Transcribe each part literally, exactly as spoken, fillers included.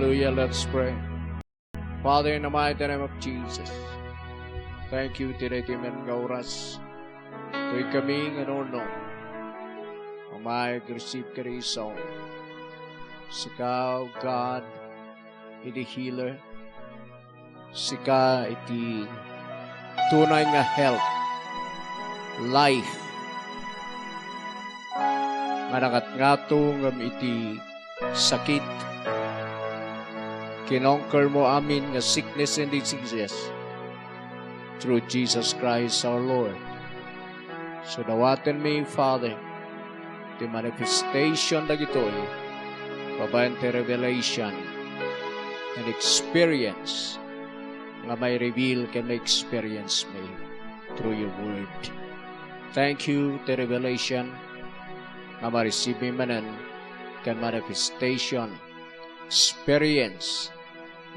Hallelujah. Let's pray. Father, in the mighty name of Jesus, thank you today, amen, nga oras. Toy kami nga nunong. Amay, receive ka rin sa. Sika, O God, iti healer. Sika iti tunay nga health, life, nga nangatngato ngem iti sakit. Kinonquer mo amin nga sickness and diseases through Jesus Christ our Lord. So dawatenmi, Father, ti manifestation dagitoy babaen ti revelation and experience nga mai-reveal ken ma-experience mi through your word. Thank you ti revelation nga ma-receive mi manen ken manifestation, experience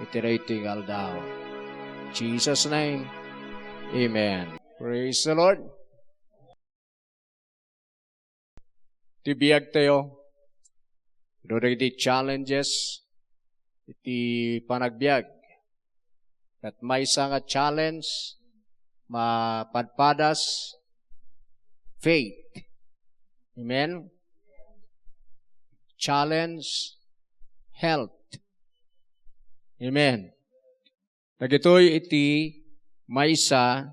iti daytoy nga aldaw. Jesus' name, amen. Praise the Lord. Ti biagtayo, adu dagiti challenges iti panagbiag. Ket maysa nga challenge, mapadpadas, faith. Amen? Challenge, health. Amen. Dagitoy iti maysa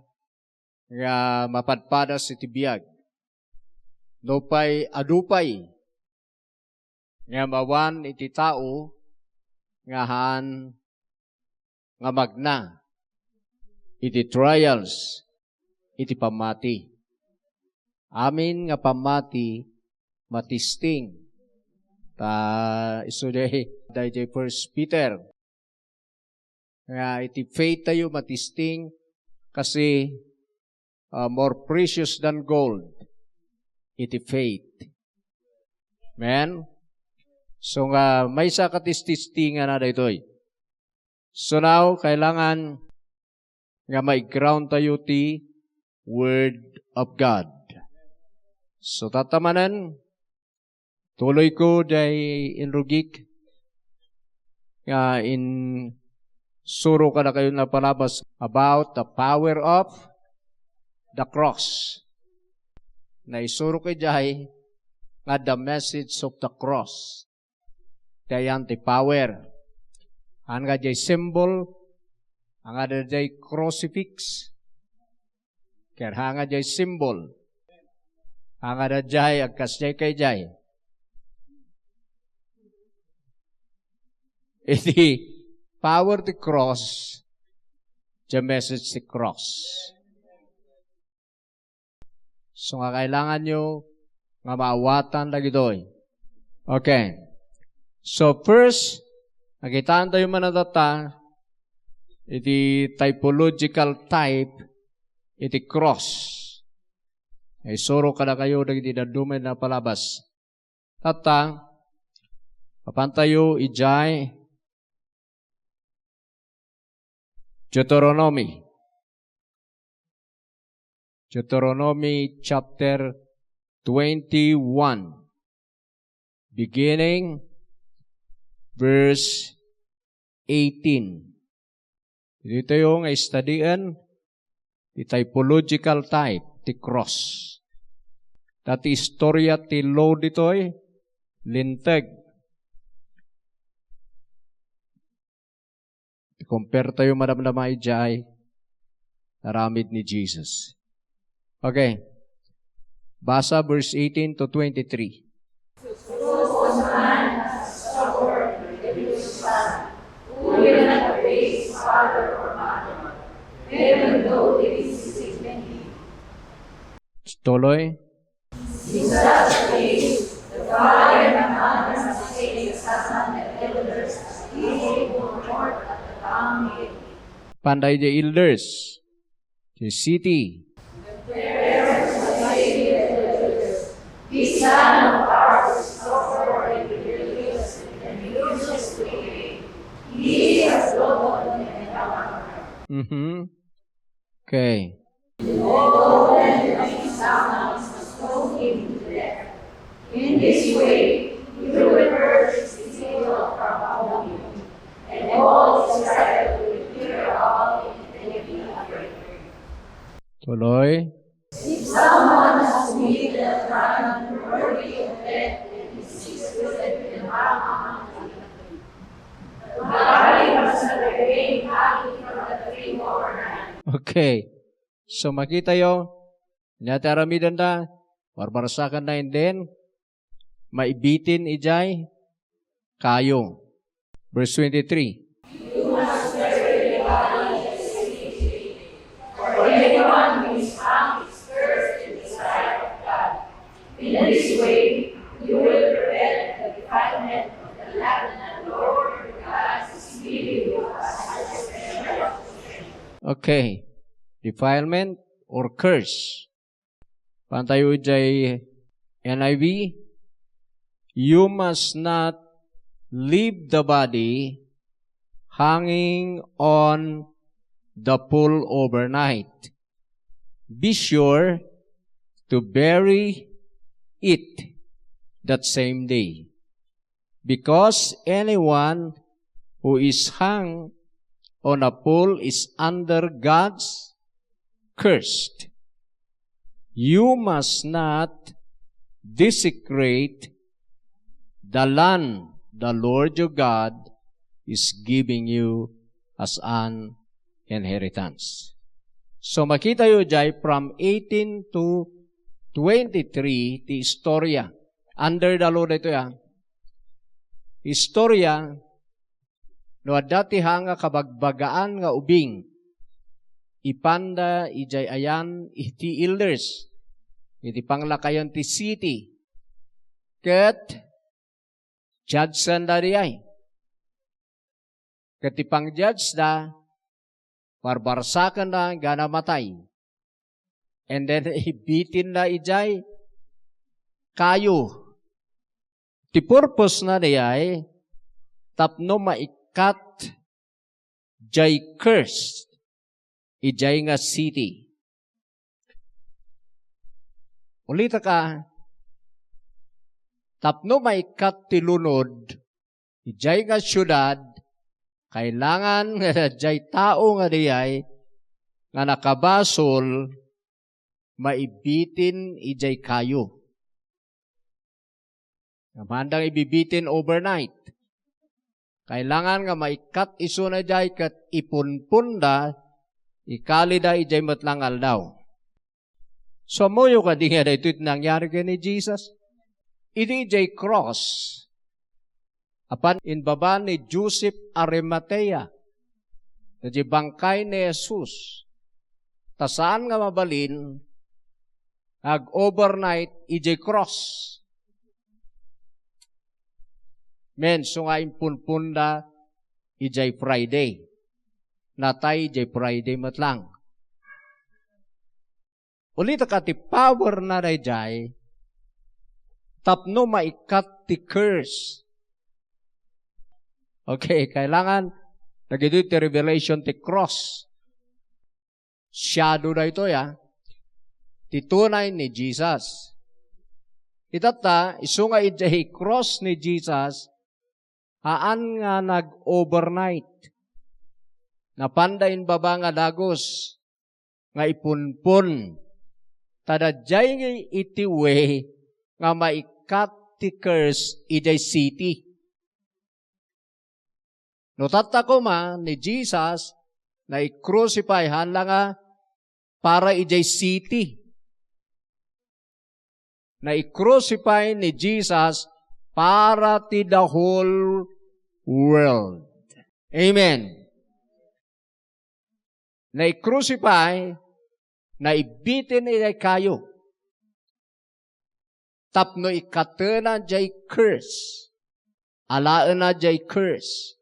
nga mapadpadas iti biag. Nupay adu pay nga mawan iti tao nga haan nga magna iti trials, iti pammati. Amin nga pammati, matisting. Ta isu diay, daydiay First Peter, nga iti faith tayo matisting kasi, ah, more precious than gold iti faith. Amen? So nga, maysa ka tististingan na daytoy. So now, kailangan nga ma-ground tayo ti Word of God. So, tatta manen, tuloyko diay inrugik nga insuro kadakayo napalabas about the power of the cross. Naisurok idiay nga the message of the cross. Diay ti power. Haan nga diay symbol, haan nga diay crucifix, ket haan nga diay symbol, haan nga diay agkasdiay kay diay. Iti power ti cross, diay message ti cross. So nga kailanganyo nga maawatan dagitoy. Okay. So first, nakitaentayo man a tatta iti typological type iti cross. Naisuro kadakayo dagiti dadduma a napalabas. Tatta, mapantayo idiay Deuteronomy. Deuteronomy chapter twenty-one, beginning verse eighteen. Ditoyo nga istudien ti typological type ti cross. Ta ti istorya ti law ditoy, linteg. Ti compare tayo madamdama idiay aramid ni Jesus. Okay. Basa verse eighteen to twenty-three. Who will not obey his father or mother, even though it is his dignity. Tuloy. In such a case, the father and the mother must take the son and elders as he who mourned at the town gate. Panda iti elders. Ti city. This son of ours is so poor and rebellious and refuses to obey. He is a glutton and a drunkard. Mm-hmm. Okay. All men and someone must stone him to death. In this way, you will purge Israel from among you. Puloy. Okay. So, makitayo, ania ti aramidenda, barbarsakenna, and then, maibitin idiay kayo. Verse twenty-three. Okay. Defilement or curse. Pantayo idiay N I V. You must not leave the body hanging on the pole overnight. Be sure to bury it that same day. Because anyone who is hung on a pole is under God's curse. You must not desecrate the land the Lord your God is giving you as an inheritance. So, makitayo idiay from eighteen to twenty-three ti istorya. Under the law daytoy, ah. Istorya, no adda ti hanga kabagbagaan nga ubing, ipanda idiay ayan iti elders, iti panglakayen ti city, ket judge-enda diay. Ket ti pang-judge da, barbarsakenna nga namatay. And then, ibitinna idiay kayo. Ti purpose na diay, tapno maikkat jay curse idiay nga city. Ulitek, tapno maikkat ti lunod idiay nga siudad, kailangan nga jay tao nga diay nga nakabasol maibitin idiay kayo. Amandan nga ibibitin overnight. Kailangan nga maikkat isuna idiay ket ipunponda, ikalida idiay met la nga aldaw. So, ammoyo kadi nga daytoy ti nangyari ken ni Jesus? Idi idiay cross, apan inbaba ni Joseph Arimatea, idiay bangkay ni Jesus, ta saan nga mabalin nga ag-overnight idiay cross. Men, isu nga impunponda idiay Friday. Natay idiay Friday met lang. Ulitek, ti power na daydiay tapno maikkat ti curse. Okay, kailangan dagitoy ti revelation ti cross. Shadow daytoy, ah. Ti tunay ni Jesus. Itatta, isu nga idiay cross ni Jesus, haan nga nag-overnight. Napanda inbaba nga dagus nga ipunpon. Ta daydiay iti way nga maikkat ti curse idiay city. No tatta koma ni Jesus, naikrucify haan la nga para idiay city. Naikrucify ni Jesus para ti the whole world. Amen. Naikrucify, naibitin idiay kayo. Tapno ikkatena jay curse. Alaena jay curse.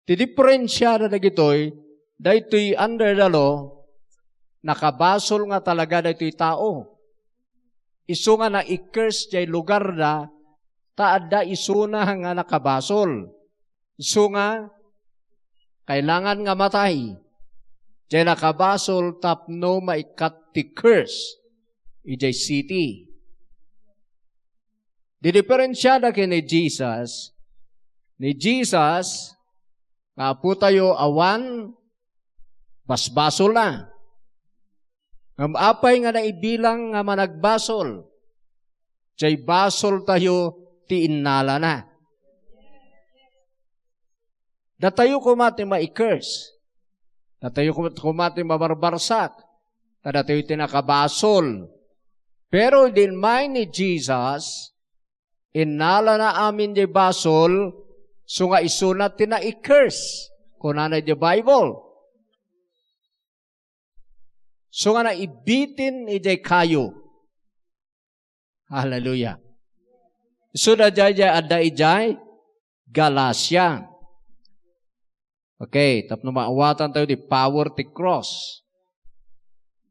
Ti diferensiada dagitoy, daytoy under the law, nakabasol nga talaga daytoy tao. Isu nga nai-curse jay lugarda, ta adda isuna nga nakabasol. Isu nga kailangan nga matay. Jay nakabasol tapno maikkat ti curse idiay city. Ti diferensiada ken ni Jesus, ni Jesus, nga Apotayo, awan basbasolna. Ngem apay nga naibilang nga managbasol? Diay basoltayo ti innalana. Datayo koma ti mai-curse. Datayo koma ti mabarbarsak. Ta datayo ti nakabasol. Pero idi inmay ni Jesus, innalana amin diay basol, isu nga isuna ti nai-curse. Kunana diay Bible. Isu nga naibitin idiay kayo. Hallelujah. Isu daydiay adda idiay Galacia. Okay, tapno maawatantayo ti power ti cross.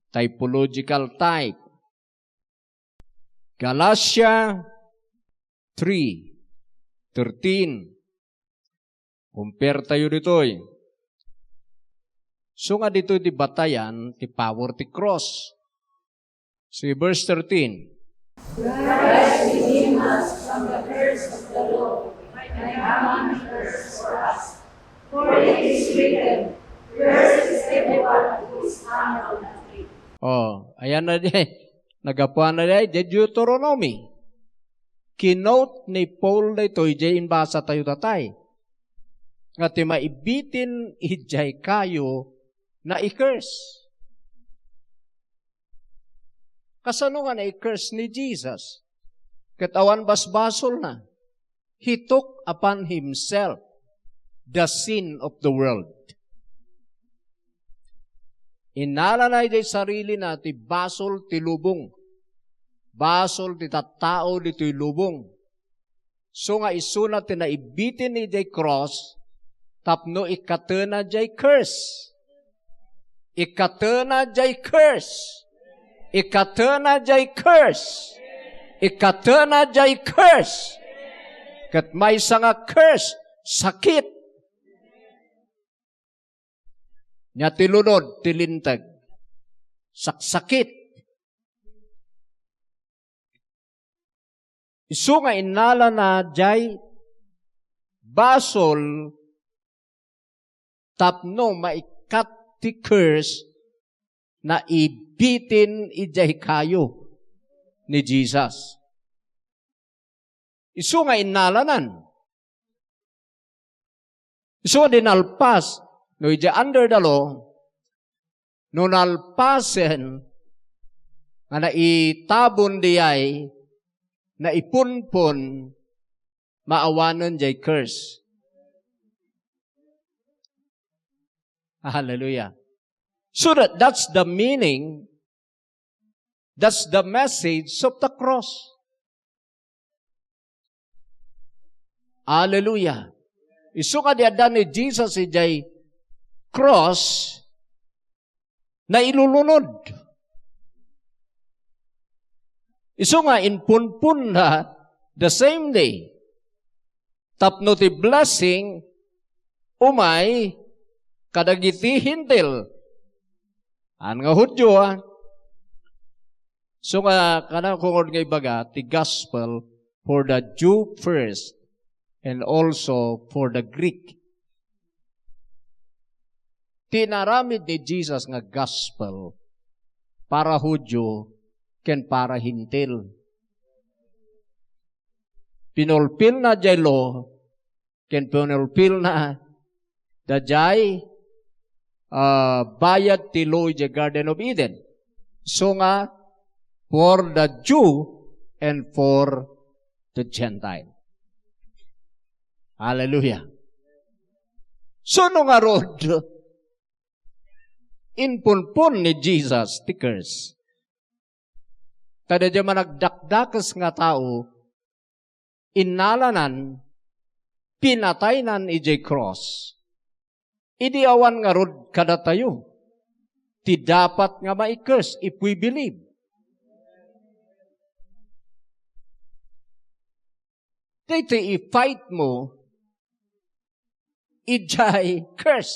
Typological type. Galacia three thirteen. Compare tayo ditoy. Isu nga ditoy ti batayan ti power ti cross. See verse thirteen. Christ redeemed us from the curse of the law, by becoming a curse for us. For it is written, "Cursed is everyone who is hung on a tree." Oh, ayan na di. Nagapuan na di, di Deuteronomy. Kinote ni Paul daytoy, di imbasa tayo tatay. Nga ti maibitin idiay kayo, nai-curse. Kasano nga nai-curse ni Jesus? Ket awan basbasolna. He took upon himself the sin of the world. Innalana idiay sarilina ti basol ti lubong. Basol ti tattao ditoy lubong. Isu nga isuna ti naibitin idiay cross tapno ikkatena diay curse. Ikkatena diay curse. Ikkatena diay curse. Ikkatena diay curse. Ket maysa nga curse, sakit. Nia ti lunod ti linteg. Saksakit. Isu nga innalana diay basol tapno maikkat ti curse, naibitin idiay kayo ni Jesus. Isu nga innalanan. Isu nga di nalpas, no idiay under the law, no nalpasen nga naitabon diay, naipunpon, maawanen diay curse. Hallelujah. So that, that's the meaning, that's the message of the cross. Hallelujah. Isu nga di adda ni Jesus idiay cross, nailulunod. Isu nga impunpunna the same day. Tapno ti blessing umay kadagiti Hentil. Haan nga Judio, ah. So nga, kanako ngarud nga ibaga, ti gospel for the Jew first and also for the Greek. Ti inaramid ni Jesus nga gospel para Judio ken para Hentil. Pinulpilna diay law ken pinulpilna daydiay, ah, bayag ti law idiay Garden of Eden. Isu nga, for the Jew and for the Gentile. Hallelujah. So, no ngarud, impunpon ni Jesus ti curse. Ta daydiay managdakdakes nga tao, innalanan, pinataynan idiay cross. Idi awan ngarud kadatayo ti dapat nga mai-curse if we believe. Daytoy i-fight mo idiay curse.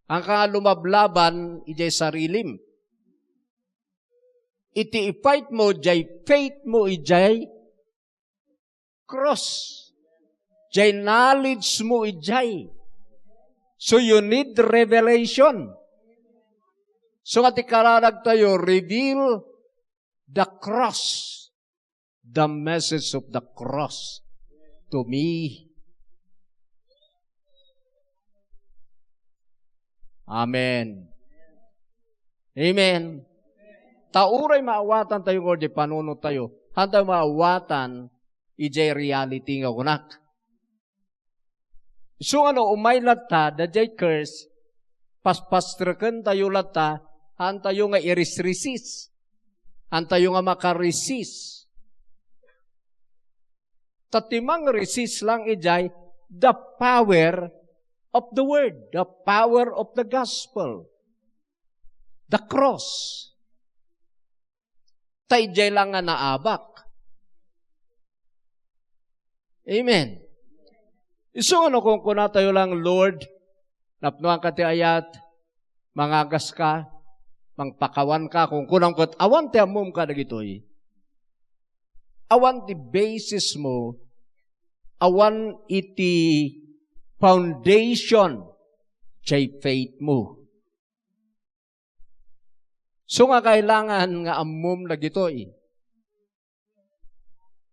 Haan ka lumablaban idiay sarilim. Iti i-fight mo, diay faith mo idiay cross. Diay knowledge mo idiay. So you need revelation. So nga ti kararagtayo, reveal the cross, the message of the cross to me. Amen. Amen. Ta uray maawatan tayo nga di panunot tayo, hanta maawatan ijay reality nga kunak. So, ano, umay latta, dayjay curse, paspastreken tayo latta, hantayo nga irisrisis. Hantayo nga makaresist. Ta ti mangresist lang ijay, the power of the word, the power of the gospel, the cross. Ta idiay lang nga naabak. Amen. Isu nga no kunkunatayo lang, "Lord, napnoan ka ti ayat, mangagas ka, mangpakawan ka," kunkunam ket awan ti ammom kadagitoy. Awan ti basis mo, awan iti foundation jay faith mo. So nga kailangan nga ammom dagitoy.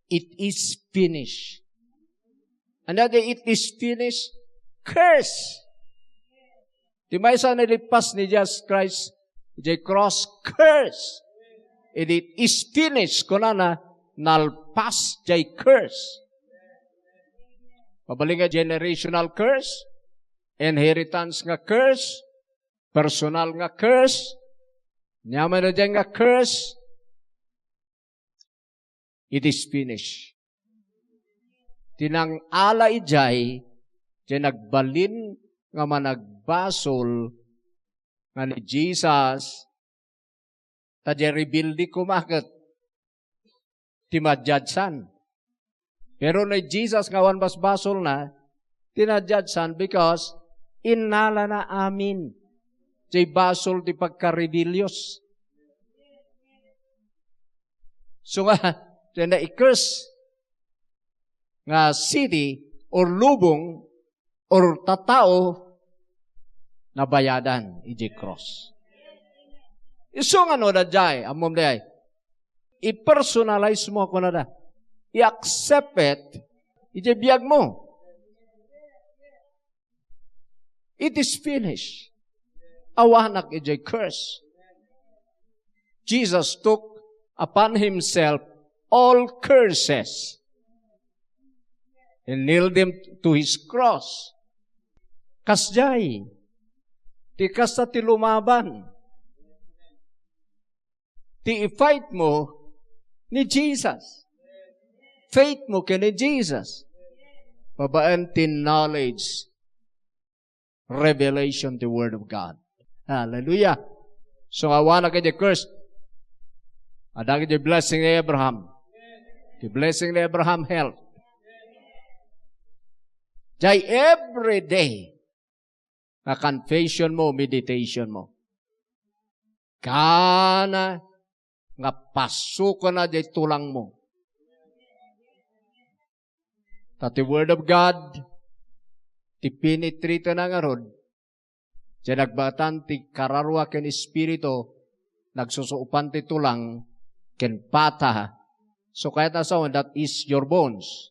It is finished. Ania ti "it is finished"? Curse. Ti maysa a nalippas ni Jesus Christ, ijay cross, curse. It is finished. Kunana, nalpas jay curse. Mabalin nga generational curse, inheritance nga curse, personal nga curse, ania man daydiay nga curse, it is finished. Ti nangala idiay, ti nagbalin nga managbasol nga ni Jesus, ta diay rebelde koma ket ti madiadsan. Pero ni Jesus nga awan basbasolna, ti nadiadsan because innalana amin. Ti basol ti pagka-rebellious. So nga, ti na-curse nga city or lubong or tattao, nabayadan iti cross. Isu nga no, daydiay, ammom daydiay. I-personalize mo, kunada. I-accept it iti biag mo. It is finished. Awanak iti curse. Jesus took upon himself all curses. He nailed them to his cross. Kasdiay, ti kasta ti lumaban. Ti i-fight mo ni Jesus. Faith mo ken ni Jesus. Babaen ti knowledge, revelation, the Word of God. Hallelujah. So, awanak iti curse. Adda iti blessing ni Abraham. The blessing ni Abraham health. Jay every day nga confession mo, meditation mo. Kana nga pasukana jay tulang mo. Ta ti Word of God, ti penetrate na ngarud, jay nagbaetan ti kararua ken espiritu, nagsusuopan ti tulang ken pata. So, kayat a sawen, that is your bones.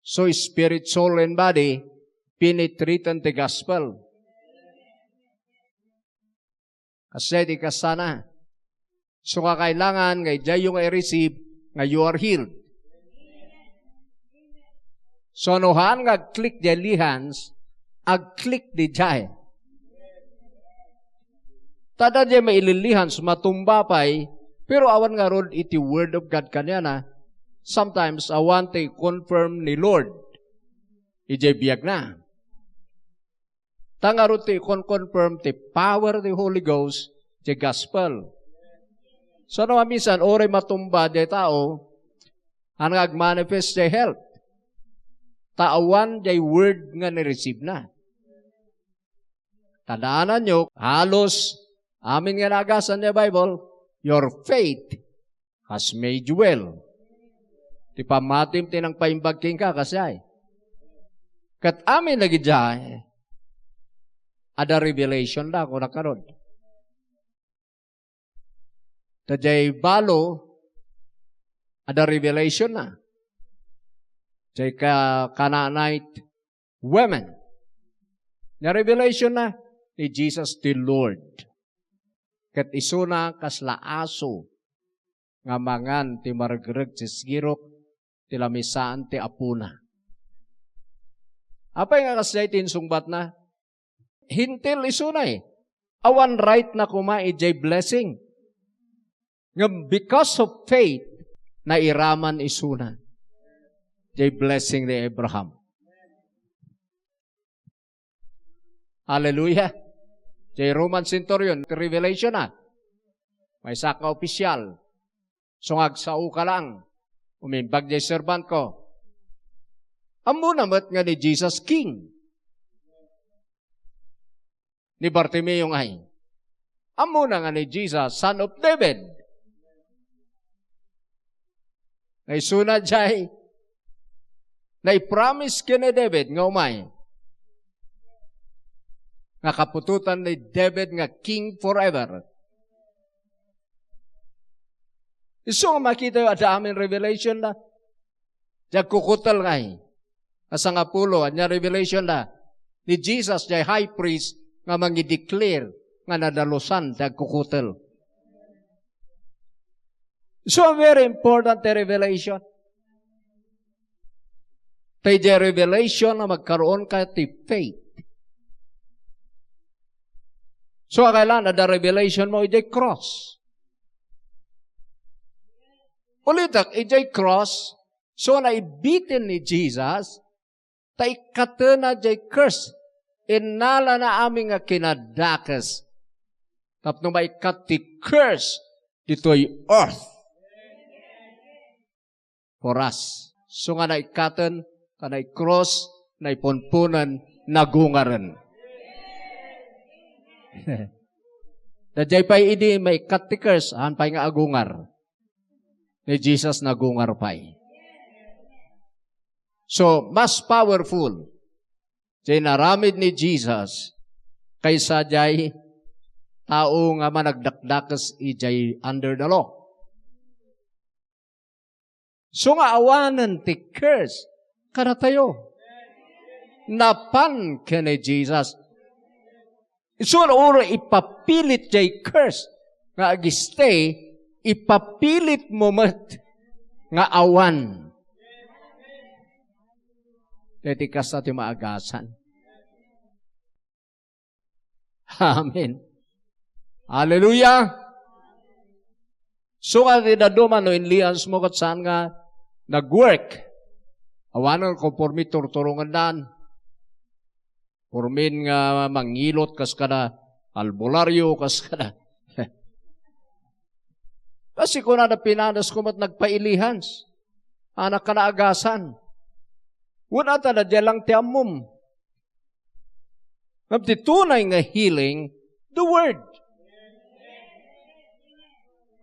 So, spirit, soul, and body, penetrate ti gospel. Kasi di kasana. So, nga kailangan nga idiayyo nga i-receive nga you are healed. So, no haan nga ag-click di lihans, ag-click di jay. Tada di maililihans, matumba pay, pero awan ngarud iti Word of God kaniana, sometimes awan ti confirm ni Lord. Ijay biag na. Ta ngarud ti ikon-confirm ti power ti Holy Ghost, ti gospel. So, no, minsan, uray matumba di tao, haan nga agmanifest ti health. Ta awan di word nga ni-receive na. Tandaan nyo, halos amin nga naagasan ti Bible, your faith has made you well. Ti pammatim ti nangpaimbag kenka, kasdiay. Ket amin dagiti, Adda revelation da, kuna karod. Ta jay balo, adda revelation na. Jay ka-, Canaanite women. Nga revelation na ni Jesus the Lord. Ket isuna kasla aso nga mangan ti maregreg ti sirok ti lamisaan ti apona. Apay nga kasdiay ti insungbatna? Hentil isuna eh. Awan right na koma idiay blessing. Ngem because of faith, nairaman isuna diay blessing ni Abraham. Hallelujah. Diay Roman centurion, revelation na. Maysa ka opisyal. So nga agsao ka lang. Umimbag diay servant ko. Ammona met nga ni Jesus King. Ni Bartimeo ngay. Ammona nga ni Jesus, son of David. Nga isuna jay, naipromise ken ni David nga umay. Nga kaputotan ni David nga king forever. Isu nga makita yo, adda amin revelation da. Diay agkukutel ngay. Kasangapulo, ania revelation da? Ni Jesus, diay high priest, nga mangi-declare nga nadalusan ti agkukutel. So, a very important ti revelation. Tay diay revelation nga magkaroon ka ti faith. So, kailangan adda revelation mo idiay cross. Ulitek, idiay cross, so naibiten ni Jesus, ta ikkatena diay curse. Innalana amin nga kinadakes. Tapno maikkat ti curse ditoy earth. For us. So nga naikkaten, ka naikross, naipunpunen, nagungaren. Daydiay pay idi maikkat ti curse, haan pay nga agungar. Ni Jesus nagungar pay. So, mas powerful diay inaramid ni Jesus kaysa diay tao nga managdakdakes idiay under the law. So nga awanen ti curse kadatayo. Napan ken ni Jesus. Isu no uray ipapilit diay curse nga agistay, ipapilit mo met nga awan. Daytoy kasta ti maagasan. Amen. Hallelujah! So nga ti dadduma no inlihans mo ket saan nga nag-work. Awanen konforme turturongendan. Pormin nga mangilot kas kada albularyo, kas kada. Kasi kunada pinadas ko met nagpailihans. Anak ka naagasan. Wen ata da diay lang ti ammom. Ngem ti tunay nga healing, the word.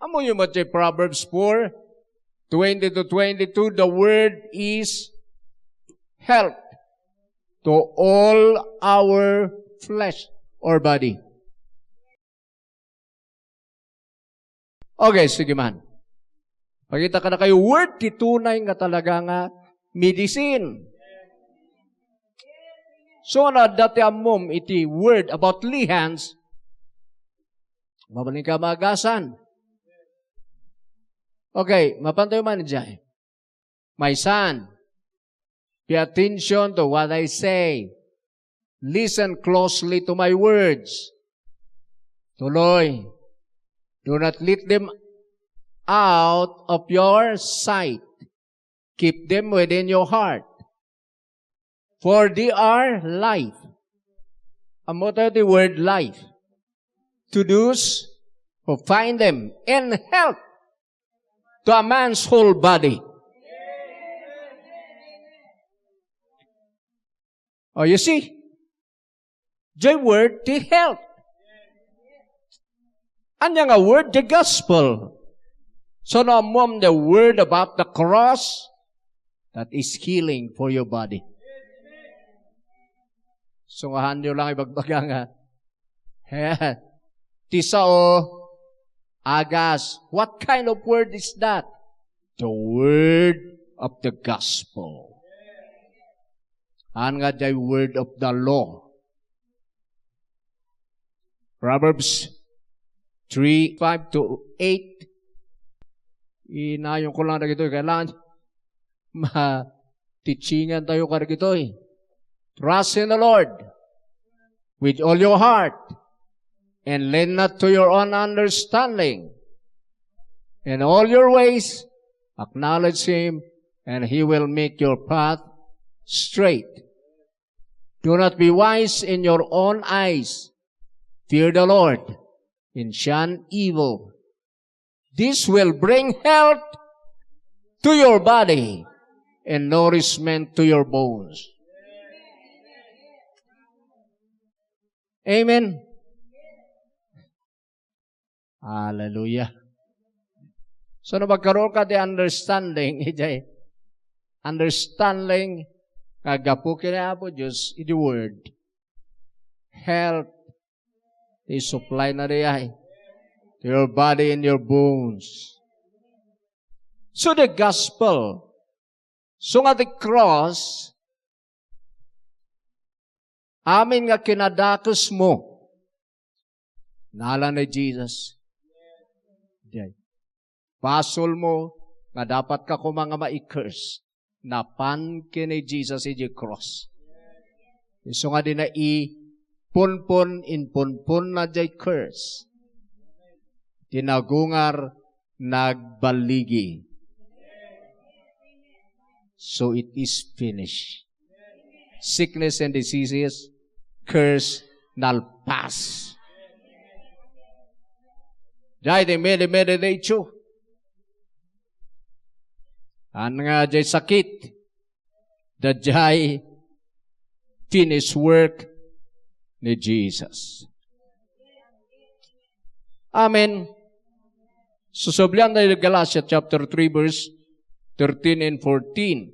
Ammoyo met diay Proverbs four, twenty to twenty-two, the word is health to all our flesh or body. Okay, sige man. Pakita kadakayo, word ti tunay nga talaga nga medicine. So, no adda ti ammom iti word about lihans, mabalin ka maagasan. Okay, mapantayo man diay. My son, pay attention to what I say. Listen closely to my words. Tuloy, do not let them out of your sight. Keep them within your heart. For they are life. Ammo tayo ti word life. To those who find them, and health to a man's whole body. Oh, you see? The word, the health. Ania nga word? The gospel. So, no ammom the word about the cross, that is healing for your body. So, nga haanyo lang ibagbaga nga, Ti sao, agas. What kind of word is that? The word of the gospel. Haan nga diay word of the law. Proverbs three, five to eight. Inayonko lang dagitoy. Kailangan ma-teachingan tayo kadagitoy. Trust in the Lord with all your heart, and lean not to your own understanding. In all your ways, acknowledge Him, and He will make your path straight. Do not be wise in your own eyes. Fear the Lord and shun evil. This will bring health to your body and nourishment to your bones. Amen. Hallelujah. So, no, magkaroon ka ti understanding, ijay understanding nga gapu ken Apo Dios, iti word. Health, ti supply na diay to your body and your bones. So, the gospel, so nga ti cross, amin nga kinadakesmo, nalan ni Jesus. Diay. Basolmo nga dapat ka koma nga mai-curse. Napan ken ni Jesus iti cross. Isu nga dina ipunpon, impunponna diay curse. Ti nagungar, nagballigi. So it is finished. Sickness and diseases, curse, nalpas. Diay ti medi-, meditate you. Haan nga diay sakit, daydiay finished work ni Jesus. Amen. Susublian tayo Galatia chapter three, verse thirteen and fourteen.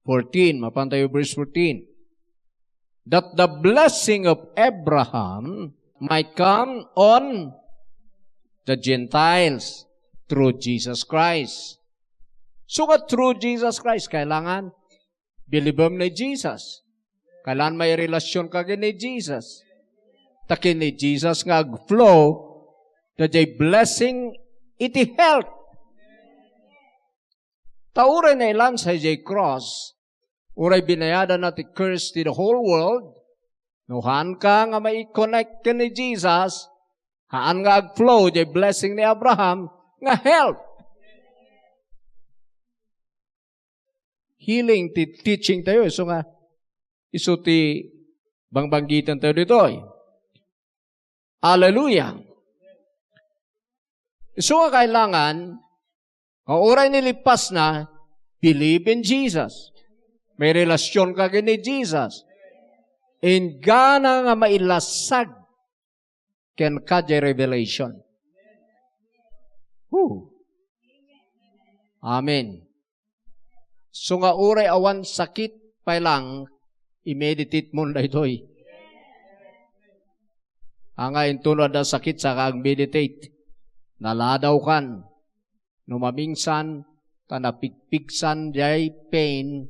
Fourteen, mapan tayo verse fourteen. That the blessing of Abraham might come on the Gentiles through Jesus Christ. So nga through Jesus Christ, kailangan bilibem ni Jesus. Kailangan mairelasyon ka ken ni Jesus. Ta ken ni Jesus nga agflow, daydiay blessing iti health. Ta uray nailansa idiay cross, uray binayadanna ti curse ti the whole world, no haanka nga mai-connect ken ni Jesus, haan nga agflow diay blessing ni Abraham nga health. Healing ti teaching tayo, isu nga, isu ti bangbanggiten tayo ditoy. Hallelujah. Isu nga kailangan, nga uray nilippasna, believe in Jesus. Mairelasyon ka ken ni Jesus. Inggana nga mailasag kenka diay revelation. Whew. Amen. So nga uray awan sakit pay lang, i-meditate mo daytoy. Ania intono adda sakit saka ag-meditate. Naladawkan. No mamingsan, ta napigpigsan diay pain,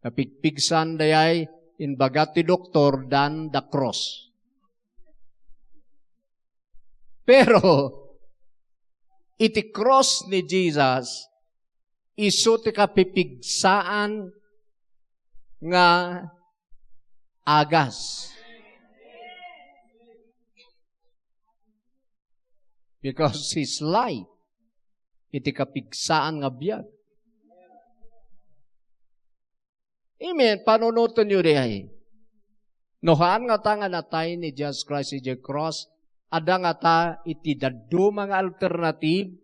napigpigsan diay imbaga ti doktor than the cross. Pero, iti cross ni Jesus, isu ti kapipigsaan nga agas. Because his life, iti kapigsaan nga biag. Amen. Panunoten yo diay. No haan ngata nga natay ni Jesus Christ idiay cross, adda ngata iti dadduma nga alternative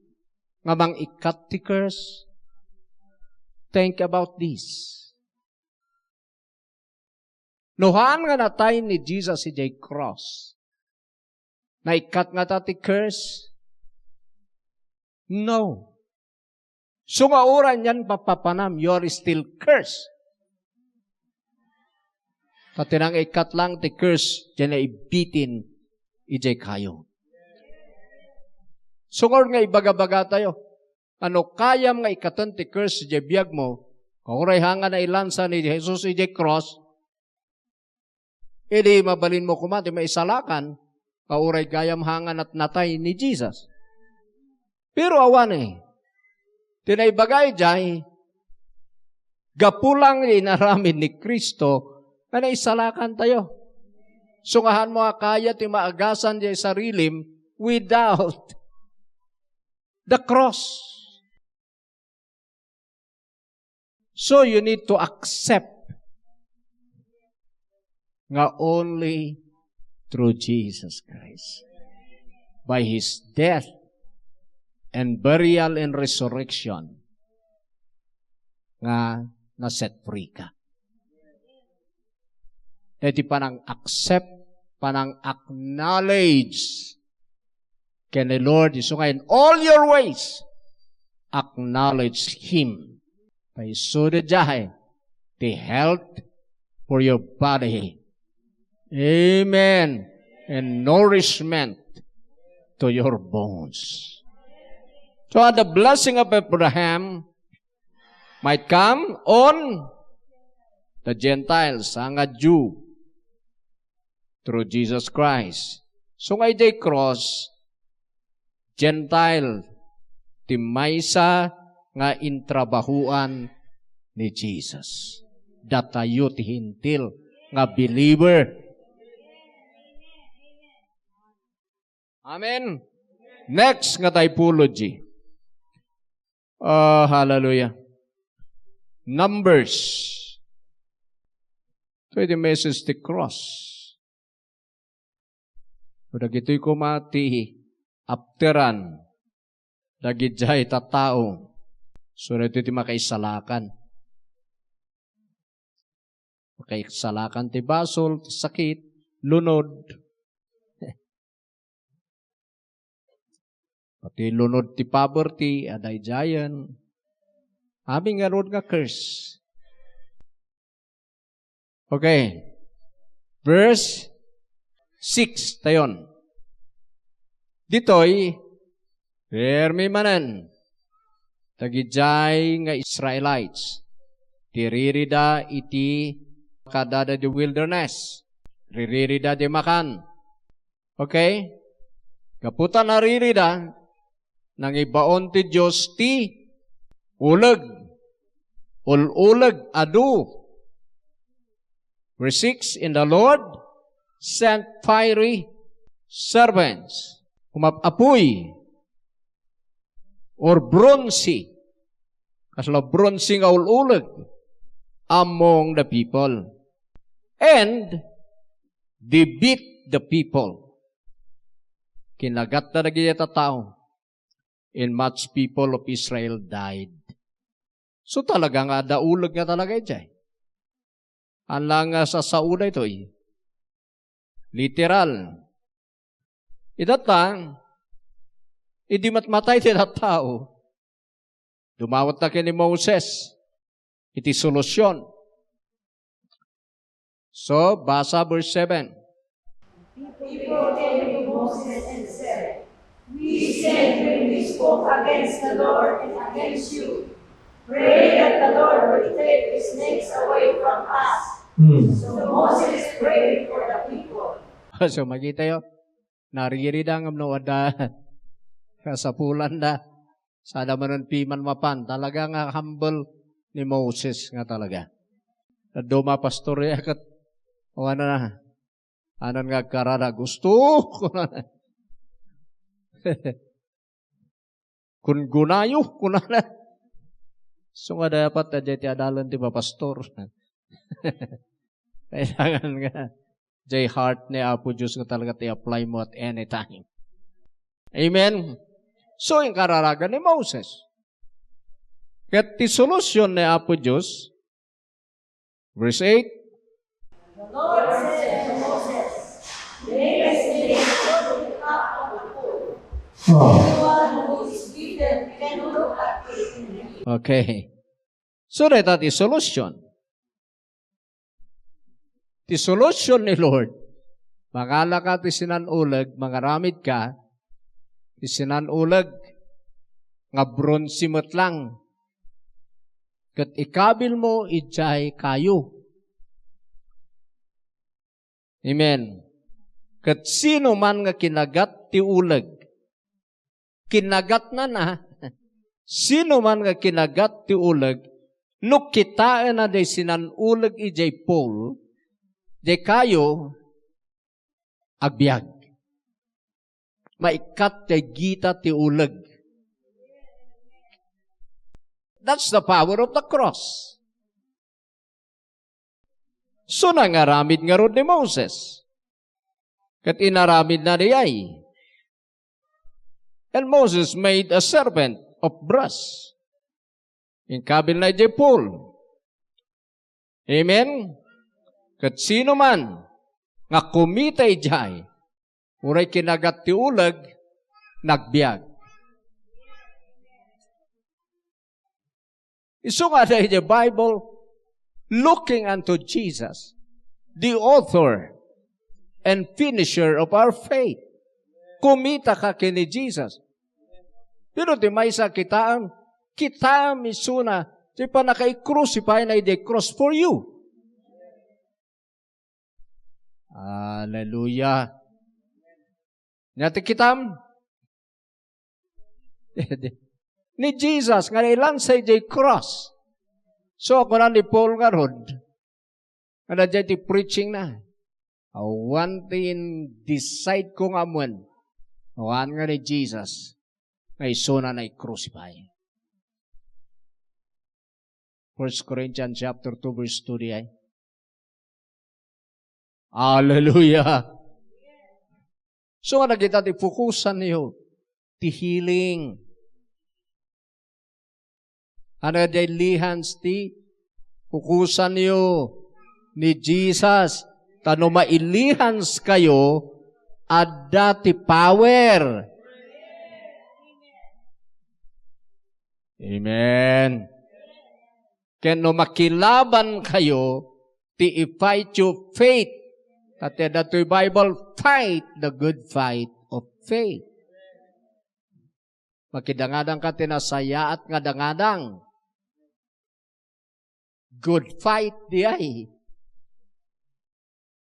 nga mang-ikkat ti curse? Think about this. No haan nga natay ni Jesus idiay cross, naikkat ngata ti curse? No. So nga uray anian papapanam, you are still cursed. Ta ti nangikat lang ti curse, diay naibitin idiay kayo. Sungar nga ibaga-baga tayo, ano kayam nga ikaten ti curse idiay biag mo, kauray hanga nailansa ni Jesus idiay cross, idi mabalin mo koma ti maisalakan, kauray gayam hanga natnatay ni Jesus. Pero awan eh. Ti naibaga idiay, gapu lang inaramid ni Cristo nga naisalakan tayo. Sungahan mo a kaya ti maagasan diay sarilim without the cross. So you need to accept nga only through Jesus Christ, by His death and burial and resurrection, nga na-set free ka. Dahil ti panang-accept, panang-acknowledge ken ni Lord, isu nga in all your ways, acknowledge Him. Paiso daydiay, the health for your body. Amen. And nourishment to your bones. So the blessing of Abraham might come on the Gentiles, sangad Jew, through Jesus Christ. So nga idiay cross, Gentile ti maysa nga intrabahoan ni Jesus. Datayo ti Hentil nga believer. Amen. Next nga typology. Oh, hallelujah. Numbers. So, iti message ti cross. So, dagitoy koma ti afteran dagidiay tattao. So, dagitoy ti makaisalakan. Makaisalakan ti basol, ti sakit, lunod. Pati lunod ti poverty, adaydiayen. Amin ngarud nga curse. Okay. Verse six, tayon. Ditoy, permi manen, dagidiay nga Israelites, ti ririda iti kada da di wilderness, riririda di makan. Okay? Gapu ta naririda, nangibaon ti Dios ti uleg, ul-uleg, adu. Verse six, "And the Lord sent fiery serpents," umap-apuy, "or bronze," kasla bronze nga ul-uleg, "among the people. And they beat the people." Kinagatta dagiti tattao. "And much people of Israel died." So talaga nga adda uleg nga talaga idiay. Haan lang nga sasaoda itoy. Literal. Itatta, idi matmatay ti tattao, dumawatda ken ni Moses iti solusyon. So, basa verse seven. People came to Moses and said, "We sinned when we spoke against the Lord and against you. Pray that the Lord will take these names away from us." Hmm. So Moses prayed for the people. So, makita yo, naririda ngem no adda kasapulanda. Sada manen piman mapan. Talaga nga humble ni Moses nga talaga. Dadduma pastor ya ket, o ano na, anan nga agkararag, "Gusto," kunana. "Kun gunayo," kunana. So nga dapat adda ti adalan ti papastor. Kailangan nga, jay heart ni Apo Dios nga talaga ti apply mo at any time. Amen? So, inkararagan ni Moses. Ket ti solusyon ni Apo Dios, verse eight, The Lord said to Moses, "Make a snake out of the coal. Oh. Anyone who is bitten can look at it and live." Okay. So, dayta ti solusyon. Ti solution ni Lord, mangalaka ti sinan-uleg, mangaramidka ti sinan-uleg nga bronze met lang, ket ikabilmo idiay kayo. Amen. Ket sino man nga kinagat ti uleg, kinagatna na, sino man nga kinagat ti uleg, no kitaenna diay sinan-uleg idiay pole, diay kayo, agbiag. Maikkat diay gita ti uleg. That's the power of the cross. So, nangaramid ngarud ni Moses. Ket inaramidna diay. And Moses made a serpent of brass. Inkabilna idiay pole. Amen? Ket sino man nga kumita idiay, uray kinagat ti uleg, nagbiag. Isu nga adda iti Bible, looking unto Jesus, the author and finisher of our faith. Kumita ka ken ni Jesus. Pero ti maysa kitaem, kitaem isuna ti pannakaikrusipayna idiay cross for you. Hallelujah. Ania ti kitam? Ni Jesus nga nailansa idiay cross. So, kuna ni Paul ngarud, nga diay ti preaching na. Awan ti in-decide ko nga amuen. Awan nga ni Jesus nga isuna na i-crucify. First Corinthians chapter two, verse two diay. Hallelujah. So nga nakita ti fokusan niyo, ti healing. Ano diay lihans ti fokusan niyo ni Jesus? Ta no mailihans kayo, adda ti power. Amen. Ken no makilaban kayo, ti i-fight you faith. Ta ti adda toy Bible, fight the good fight of faith. Makidangadang ka ti nasayaat nga dangadang. Good fight diay.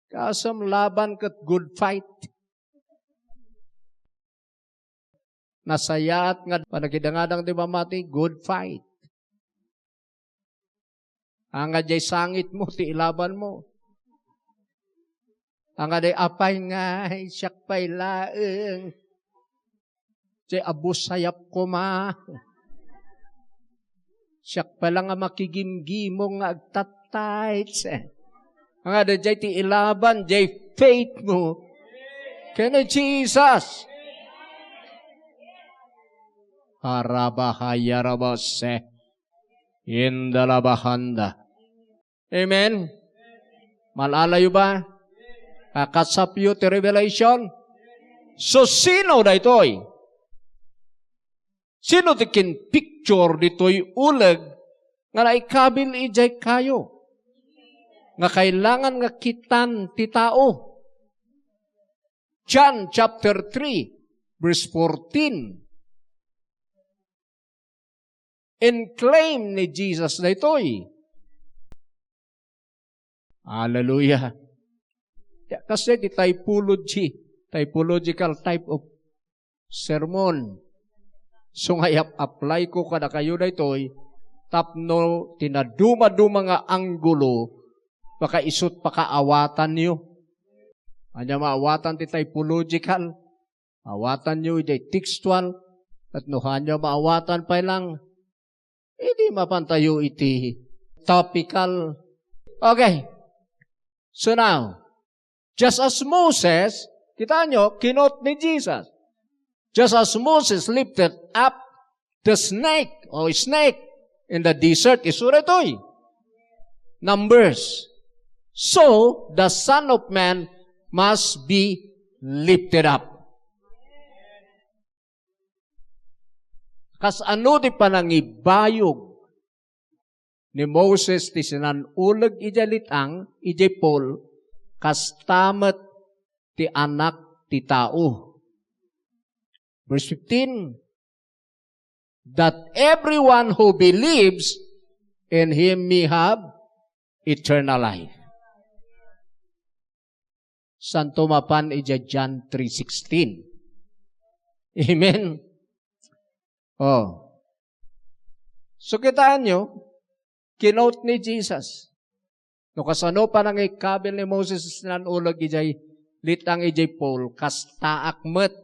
Kasam laban ket good fight. Nasayaat nga panakidangadang ti mamati, good fight. Anga diay sangitmo ti ilabanmo. Anga diay, "Apay ngay, siak pay laeng. Diay abus sayap koma. Siak pay la nga makigimgimong nga agtattites." Anga diay ti ilaban, diay faith mo ken ni Jesus. Harabahayarabase. Indalabahanda. Amen? Malalayo ba? Kakasapyo ti Revelation? So, sino daytoy? Sino ti kin-picture ditoy uleg nga naikabil idiay kayo? Nga kailangan nga kitan ti tao. John chapter three, verse fourteen. In-claim ni Jesus daytoy. Hallelujah. Ya, kasdiay ti typology, typological type of sermon. So nga i-apply ko kadakayo daytoy, tapno ti nadumaduma nga anggulo, makaisut pakaawatanyo. Ania maawatan ti typological? Awatanyo idiay textual, ket no haanyo maawatan pay lang, idi mapantayo iti topical. Okay. So now, just as Moses, kitaenyo, kinot ni Jesus. Just as Moses lifted up the snake, o snake, in the desert, isu daytoy. Numbers. So, the Son of Man must be lifted up. Kasano ti panangibayog ni Moses ti sinan-uleg idiay let-ang, idiay pole, kasta met ti Anak ti Tao. Verse fifteen, that everyone who believes in him may have eternal life. Santo mapan ija John three sixteen. Amen. Oh. So, kitaan nyo, kinote ni Jesus. No kasano panangikabil ni Moses nan uleg ijay litang ijay pole, kastaak met.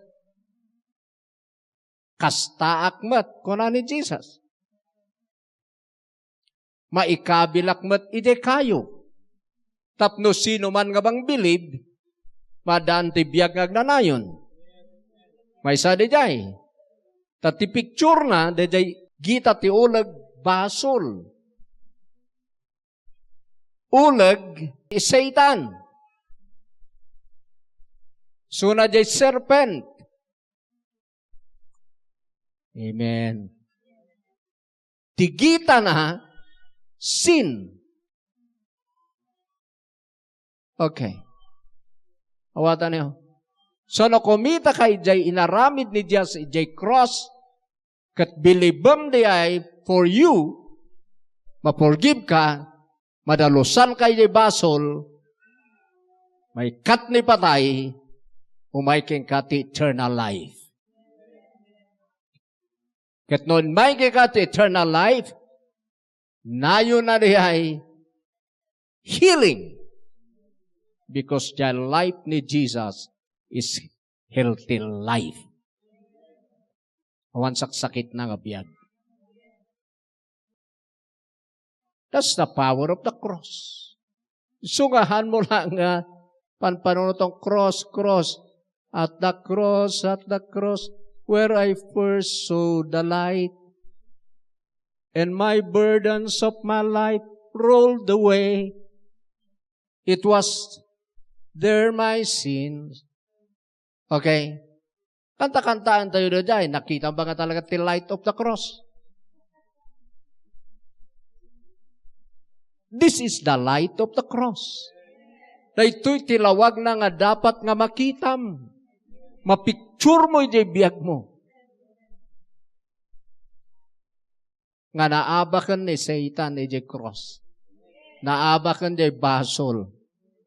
Kastaak met, kuna ni Jesus. Maikabilak met ijay kayo. Tapno sino man nga mangbilib, madan ti biag nga agnanayon. Maysa dijay. Ta ti picture na, dijay gita ti uleg basol. Uleg ni Satan. Suna jay serpent. Amen. Ti gitana, sin. Okay. Awatan niyo. So, no kumita kay jay inaramid ni Jesus ijay cross, ket bilibem di ay for you, ma-forgive ka, madalusan ka ijay basol, maikkat ni patay, umay kenka ti eternal life. Ket no umay kenka ti eternal life, nayon na di ay healing. Because the life ni Jesus is healthy life. Awan saksakit na nga biag. That's the power of the cross. Sungahan mo lang nga panpanunotong cross, cross, at the cross, at the cross, where I first saw the light, and my burdens of my life rolled away. It was there my sins. Okay? Kanta-kantaan tayo da jay. Nakita ba nga talaga ti light of the cross? This is the light of the cross. Daytoy ti lawag na nga dapat nga makitam. Mapicture mo ijay biag mo. Nga naabaken ni Satan ijay cross. Naabaken jay basol.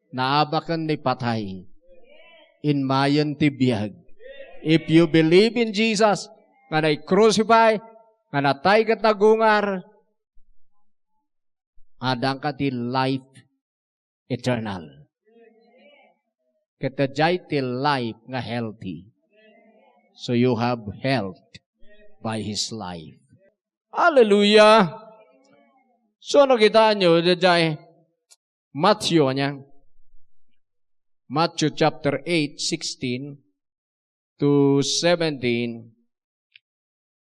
Naabaken ni patay. Inmayen ti biag. If you believe in Jesus, nga nai-crucify, nga natay ket nagungar, adanka ti life eternal. Ket dayjay ti life nga healthy. So you have health by His life. Hallelujah! So, nakita nyo, dayjay Matthew, anya? Matthew chapter eight, sixteen to seventeen.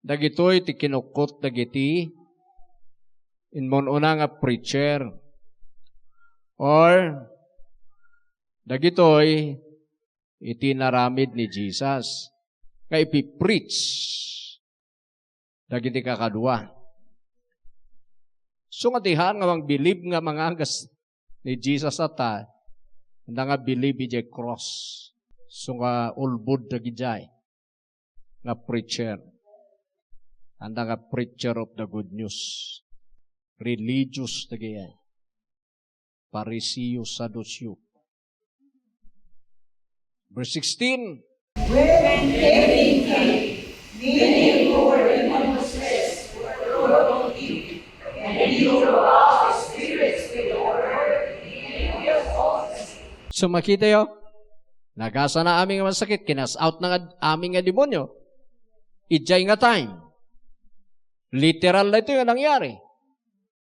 Dagitoy ti kinukot dagiti immun-una nga preacher or dagitoy iti naramid ni Jesus nga ipipreach dagiti kakadua. So nga ti haan nga mangbilib nga mangagas ni Jesus a ta, anda nga bilib idiay cross. So nga ulbod dagidiay nga preacher. Anda nga preacher of the good news. Religious dagidiay. Pariseo, Saduceo. Verse sixteen. When evening came, many who were demon possessed were brought to him, and he drove out the spirits with the word, and healed all the sick. So, makita yo, nagasana amin nga masakit, kinas out na nga amin nga demonyo. Idiay nga time. Literal na ito yung nangyari.